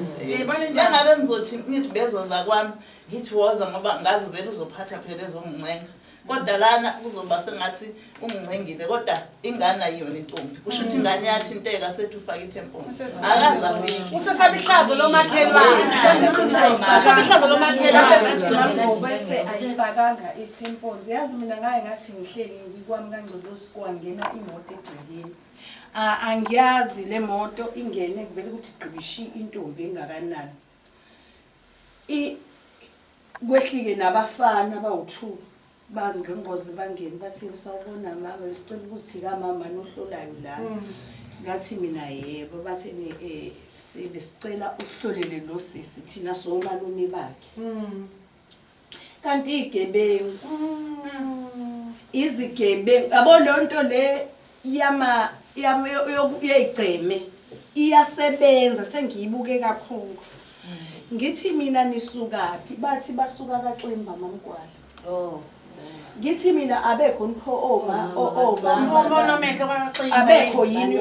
Mengabe ngizothi ngithi bezoza kwami ngithi woza ngoba ngazi vele uzophatha phela ezongincenga. Kodwa lana kuzoba sengathi ungincengile kodwa ingane ayiyona intombi. Kusho ukuthi ingane yathinteka sethi ufaka i-temples. Akaze afike. Usesaba ihlazo lomakhelwane. Usesaba ihlazo lomakhelwane. Bese ayifakanga i-temples. Yazi mina ngaye ngathi ngihleli ngikwami kaNgcolosi kwangena imoto egcekeni. Angiyazi le moto ingene kuvele ukuthi gqibishi intombi engakanani. Kwehlike nabafana abawu2 bangqongqoze bangene bathi sawubona mama sicela ukuthi kamama nohlolayo la. Ngathi mina yebo bathi sibe sicela usihlolele lo sisi thina somalume bakhe. Kanti igebengu izigebengu yabo lonto le yama yeyigceme iyasebenza sengiyibuke kakhulu. Ngithi mina nisukaphi bathi basuka kaXimba Mamgwala. Ngithi mina abekho nipho oma oma onomehlo kaXimba. Abekho yini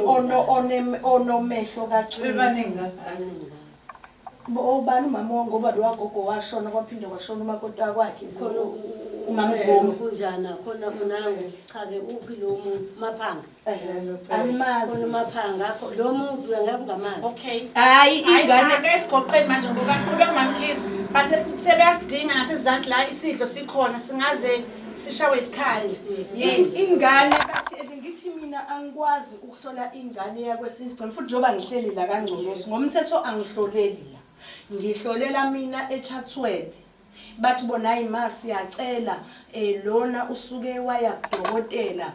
onomehlo kaXimba. Obani umama ngoba lo wagogo washona kwaphinde kwashona umakoti wakwakhe khona uMamzuma kunjana khona unangu cha ke uphi lo muntu Maphanga Angimazi khona uMaphanga lo muntu ngeke ungamazi. Okay. Hayi ingane ake sigoqeni manje ngoba qhubeka uMamkhize base sebeyasidinga nasezandla la isidlo sikhona singaze sishawe isikhathi. Yes. Ingane bathi ngithi mina angikwazi ukuhlola ingane yakwesinye isigceme futhi njengoba ngihleli la kaNgcolosi ngomthetho angihloleli la. Ngihlolela mina eChatsworth. Bathi bona hayi ma, siyacela, lona usuke waya kudokotela,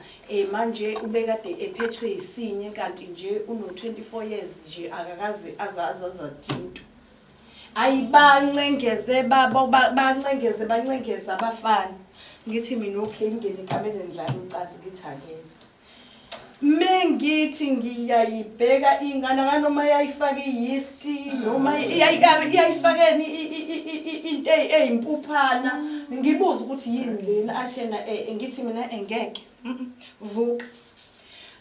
manje ubekade ephethwe isinye, kanti nje uno-24 years nje akakaze azazathintwa. Ayibancengeze babo, bancengeze, bancengeze abafana. Ngithi mina okay, ngene ekamereni ndlala ucansi, ngithi akeze. Mengithi ngiyayibheka ingane nganoma yayifaka i-yeast noma iyayifakeni into eyimpuphana, ngibuza ukuthi yini lena, athena ngithi mina engeke vuka,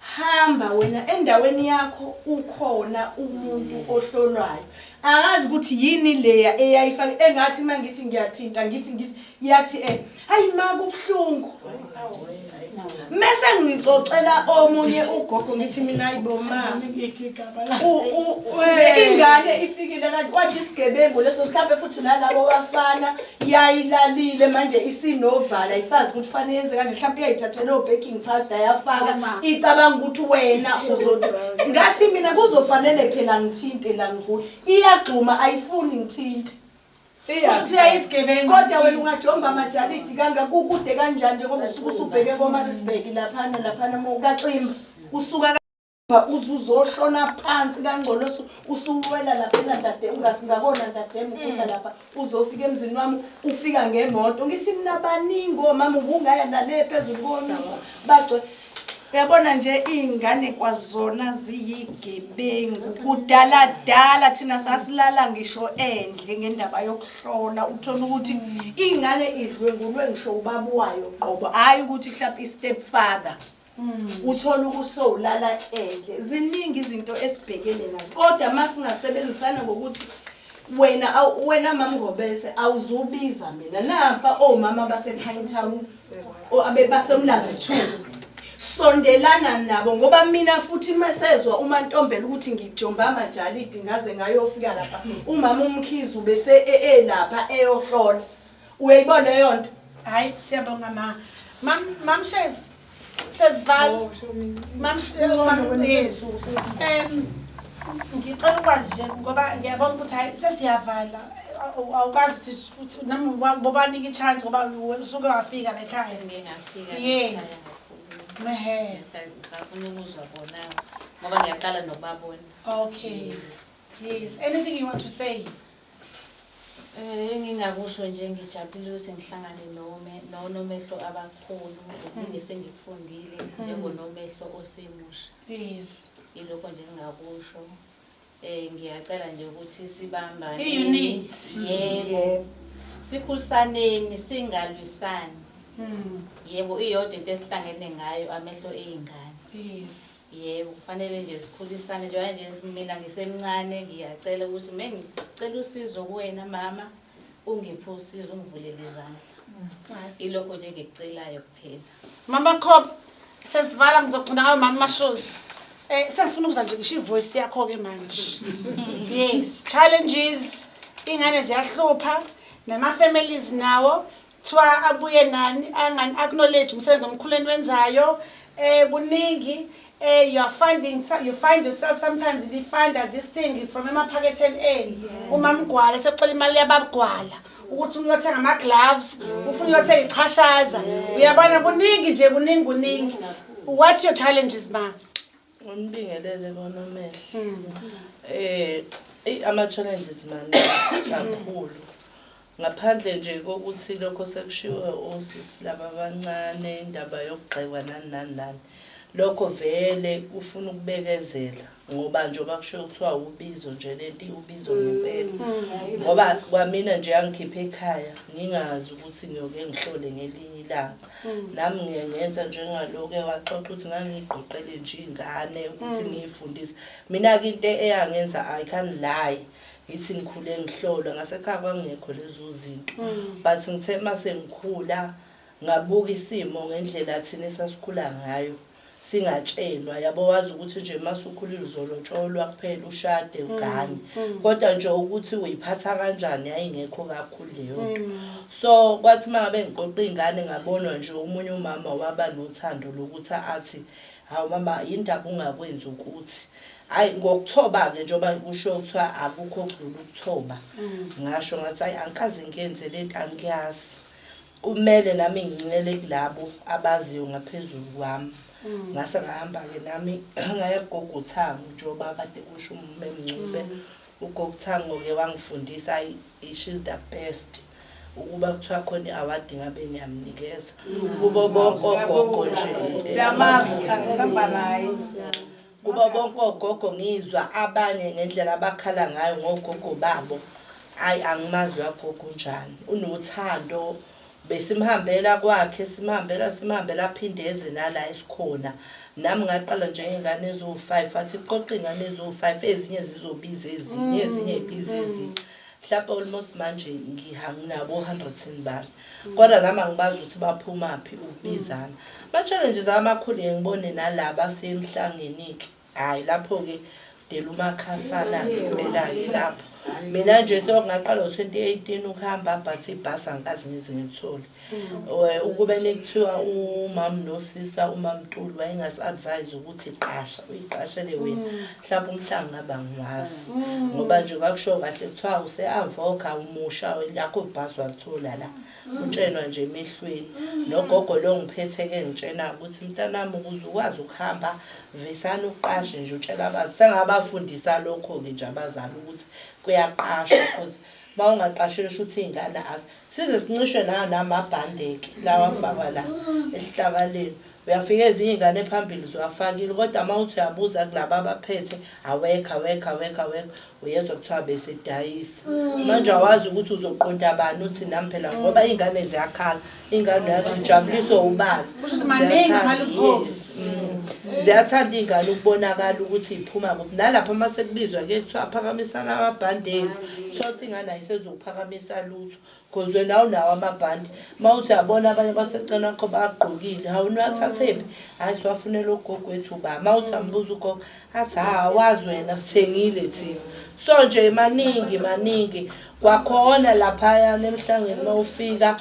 hamba wena endaweni yakho, ukhona umuntu ohlolwayo. Akazi ukuthi yini leya eyayifaka. Engathi mangithi ngiyathinta, ngithi yathi hayi ma, kubuhlungu. Mese ngixoxela omunye ugogo, ngithi mina ayibo ma, ingane ifikile kanti wathi isigebengu leso mhlawumbe futhi nalabo bafana yayilalile manje isinovala, isazi ukuthi fanele yenze kanje, mhlawumbe iyayithathela o-baking powder yafaka, icabanga ukuthi wena uzo. Ngathi mina kuzofanele phela ngithinte la, ngivule, iyagxuma, ayifuni ngithinte. Kusho isigebengu. Kodwa wena ungajomba amajalidi kanga kukude kanjani, njengoba usuke usubheke koMaritzburg laphana laphana, uma ukaximba usuka uzuzoshona phansi kangcono, usuwela laphana dade, ungasingabona dademu ukudla lapha, uzofika emzini wami, ufika ngemoto. Ngithi mina baningi omama, ubungaya nale phezulu konufa bagcwe. Uyabona nje iy'ngane kwazona ziyigebengu. Kudala dala thina sasilala ngisho endle ngendaba yokuhlola, uthole ukuthi ingane idlwengulwe ngisho ubaba wayo qobo, hhayi ukuthi mhlawumbe i-step father, uthola ukuthi sowulala endle. Ziningi izinto esibhekene nazo, kodwa uma singasebenzisana ngokuthi wena wena mamngobese awuzubiza mina, nampa omama base-Pine Town basemlazi 2, sondelana nabo, ngoba mina futhi mesezwa uMantombela ukuthi ngijomba amajalidi ngaze ngayofika lapha, umama uMkhize ubese elapha eyohlola, uyayibona leyo nto. Hayi, siyabonga ma. Mam Shez, sesivala. Mam, yes. Ngicela ukwazi nje ngoba ngiyabona ukuthi hayi sesiyavala. Awukwazi ukuthi nami bobanika i-chance ngoba usuke wafika la ekhaya. Sengike ngafika. Yes. Mehe. Ngisafuna ukuzwa bona ngoba ngiyaqala nokubabona. Okay. Yes. Anything you want to say? Engingakusho nje, ngijabulile ukuthi ngihlangane nome nonomehlo abakhulu, okuningi sengikufundile njengonomehlo osemusha. Yilokho nje engingakusho. Ngiyacela nje ukuthi sibambane. I-unit. Yebo. Sikhulisaneni, singalwisani. Yebo, iyodwa into esihlangene ngayo, amehlo ey'ngane. Yebo, kufanele nje sikhulisane njengoba nje mina ngisemncane, ngiyacela ukuthi uma ngicela usizo kuwena mama, ungiphe usizo, ungivulele izandla. Ilokho nje engikucelayo kuphela. Mama Cop, sesivala, ngizogcina ngayo mama Mashozi. Sengifuna ukuzwa nje ngisho i-voice yakho ke manje. Yes, challenges, ingane ziyahlupha nama families nawo kuthiwa abuye nani angani acknowledge umsebenzi omkhulu eniwenzayo, kuningi, you find yourself sometimes you find that this thing from emaphaketheni enu, uma mgwala sekucela imali yabagwala ukuthi uyothenga ama gloves, ufuna uyothenga ichashaza, uyabona kuningi nje, kuningi kuningi. What's your challenges, ma? Ngibingelele konomehlo. Ama challenges maningi kakhulu. Ngaphandle nje kokuthi lokho sekushiwe osisi laba abancane, indaba yokugxekwa nani nani nani. Lokho vele kufuna ukubekezela ngoba njengoba kushiwo kuthiwa ubizo nje lento, ubizo ngempela. Ngoba kwamina nje yangikhipha ekhaya ngingazi ukuthi ngiyoke ngihlole ngelinye ilanga. Nami ngiye ngenza njengalokho waxoxa ukuthi ngangigqoqele nje ingane ukuthi ngiyifundise. Mina-ke into eyangenza, I can't lie, ngithi ngikhule ngihlolwa ngasekhaya, kwangekho lezo zinto, but ngithe mase ngikhula ngabuka isimo ngendlela thina esasikhula ngayo singatshelwa, yabo, wazi ukuthi nje masukhulile uzolotsholwa kuphela, ushade, ugane, kodwa nje ukuthi uyiphatha kanjani yayingekho kakhulu leyo nto. So kwathi uma ngabe ngiqoqa iy'ngane, ngabonwa nje omunye umama waba nothando lokuthi athi, "Hawu mama, yindaba ungakwenzi ukuthi Hhayi, ngokuthoba-ke njengoba kusho kuthiwa akukho okudlula ukuthoba, ngasho ngathi hhayi, angikaze ngiyenze lento, angiyazi, kumele nami ngincele kulabo abaziyo ngaphezulu kwami. Ngase ngahamba-ke nami ngaya kugogo uThango, njengoba kade kusho uMemncube. Ugogo uThango-ke wangifundisa, hhayi, she's the best. Ukuba kuthiwa khona i-award ngabe ngiyamnikeza kubo bonke ogogo nje. Siyamazi uThango, sihamba naye. Kubo bonke ogogo ngizwa abanye ngendlela abakhala ngayo ngogogo babo. Hhayi, angimazi uyagogo unjani, unothando. Besimhambela kwakhe, simhambela simhambela, aphinde eze nala esikhona. Nami ngaqala njengengane eziwu-5, athi qoqa iy'ngane eziwu-5, ezinye zizobiza ezinye, ezinye y'biza ezinye. Mhlawumbe almost manje nginabo 100 bani. Kodwa nami angibazi ukuthi baphumaphi ukubizana. Ama-challenges amakhulu ngibone nalaba asemhlangeni-ke. Hhayi, lapho-ke dela umakhasana-ke impela-ke lapho. Mina nje sokungaqala ngo-2018 ukuhamba, but ibhasi angikaze ngize ngilithole. Ukube nekuthiwa umama nosisa uMamTuli wayengasi-advise ukuthi qasha, uyiqashele wena, mhlawumbe umhlanga ngabe angiwazi. Ngoba nje kwakusho kahle kuthiwa use-Avoca umusha lakho ibhasi walithola la. Utshenwa nje emehlweni. Nogogo lo ngiphethe-ke ngitshena ukuthi mntanami ukuze ukwazi ukuhamba vesane uqashe nje, utshela abazi. Sengabafundisa lokho-ke nje abazali ukuthi kuyaqashwa, because uma ungaqashile shuthi iy'ngane size sincishwe namabhande-ke lawa afakwa la esihlakaleni. Uyafika ezinye iy'ngane phambili ziwafakile, kodwa uma uthi uyabuza kulaba abaphethe awekho, awekho, awekho, awekho, uyezwa kuthiwa besidayisa. Manje awazi ukuthi uzoqonda bani uthi nami phela, ngoba iy'ngane ziyakhala. Iy'ngane uyathi ujabuliswe ubani. Kusho ukuthi maningi ama-loopholes. Ziyathanda iy'ngane ukubonakala ukuthi iphuma kuphi. Nalapho uma sekubizwa kuye kuthiwa phakamisana amabhande enu, kuthiwa ukuthi ingane ayisezukuphakamisa lutho. Cause wena awunawo amabhande. Uma uthi uyabona abanye baseceleni kwakho bagqokile, hawu niwathathephi? Hhayi, siwafunela ugogo wethu ba. Uma uthi ambuza ugogo, athi ha, awazi wena, sithengile thina. So nje maningi, maningi. Kwakhona laphayana emhlangeni uma ufika,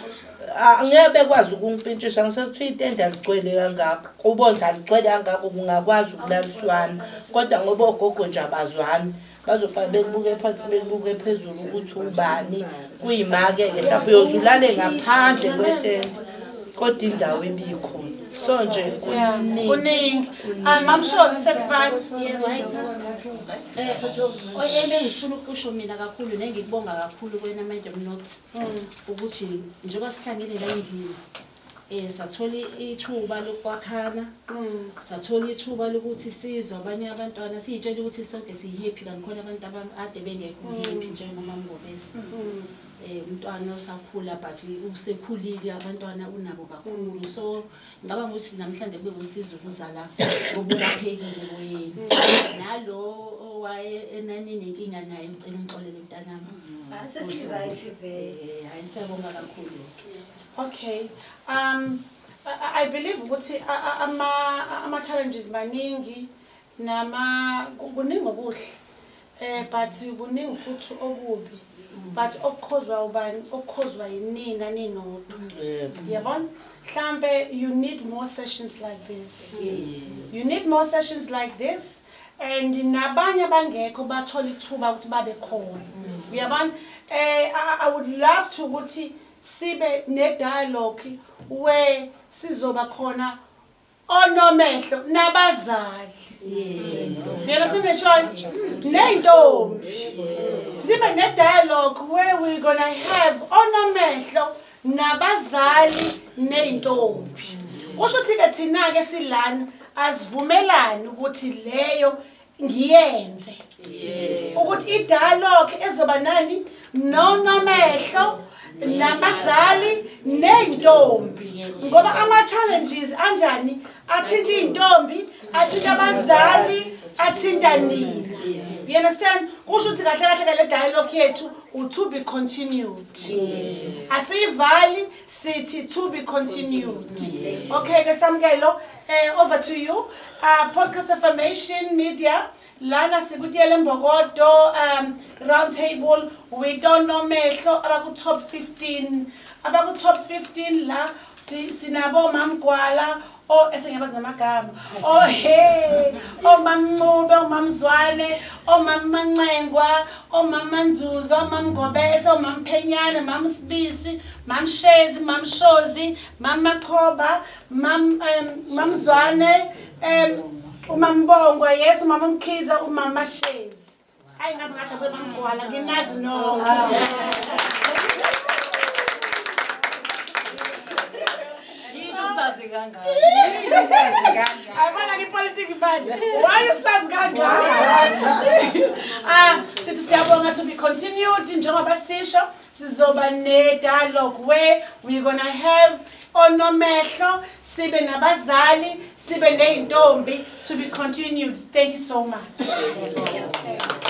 angeke bekwazi ukungipintshisha, ngisekuthiwa itende aligcwele kangako. Ubone ukuthi aligcwele kangako, kungakwazi ukulaliswana. Kodwa ngoba ogogo nje abazwani, bazoqala bekubuke phansi, bekubuke phezulu ukuthi ubani. Kuyima-ke ke mhlawumbe uyoze ulale ngaphandle kwetende, kodwa indawo ibikhona. So nje kuningi. Kuningi. Mamshozi sesifana. Yebo, hayi cha. Ebengifuna ukusho mina kakhulu nengikubonga kakhulu kwena Madam Knox ukuthi njengoba sihlangene la endlini, sathola ithuba lokwakhana, sathola ithuba lokuthi sizwe abanye abantwana, siyitshela ukuthi sonke siyi-happy, kanti khona abantu abakade bengekho happy njengomama Ngobese. Umntwana osakhula but usekhulile, abantwana unabo kakhulu. So ngicabanga ukuthi namhlanje kube usizo ukuzala ngoba ulaphekile emoyeni. Nalo owaye enani nenkinga naye, ngicela ungixolele mntanami. Sesi-right vele. Hayi, siyabonga kakhulu. Okay. I believe ukuthi ama challenges maningi, nama kuningi okuhle. But kuningi futhi okubi. But okukhozwa ubani, okukhozwa yinina ninodwa. Yabona? Mhlambe you need more sessions like this. You need more sessions like this, and nabanye abangekho bathola ithuba ukuthi babe khona. Uyabona? I would love to ukuthi sibe ne dialogue where sizoba khona onomehlo nabazali. Yena sineshoyo neyintombi. Sibe ne dialogue where we gonna have onomehlo nabazali neyintombi. Kusho ukuthi ke thina ke silana asivumelani ukuthi leyo ngiyenze. Ukuthi i dialogue ezoba nani nonomehlo nabazali neyintombi, ngoba ama challenges anjani athinta intombi, athinta abazali, athinta nina. You understand? Kusho ukuthi kahle kahle ke le dialogue yethu u to be continued. Asiyivali, sithi to be continued. Okay ke Samkelo, Over to you. Podcast Affirmation Media. Lana sikutiyele mbokodo round table we don't know mehlo abaku top 15, abaku top 15 la sinabo Mamgwala, oh esengiyabazi namagama, oh hey, oh Mamncube, oh Mamzwane, oh Mamancengwa, oh Mamanzuzo, oh Mamgobese, oh Mamphenyane, Mamsibisi, Mamshezi, Mamshozi, Mamakhoba, Mamzwane, uMambongwa, yes, uMama Mkhize, uMama Shezi. Hayi, ngaze ngajabula Mamgwala, nginazi nonke. Usazi kangaka? Ayibona ke ipolitiki manje. Why usazi kangaka? Ah, sithi siyabonga, to be continued. Njengoba sisho, sizoba ne dialogue where we're going to have onomehlo, sibe nabazali, sibe nezintombi. To be continued. Thank you so much.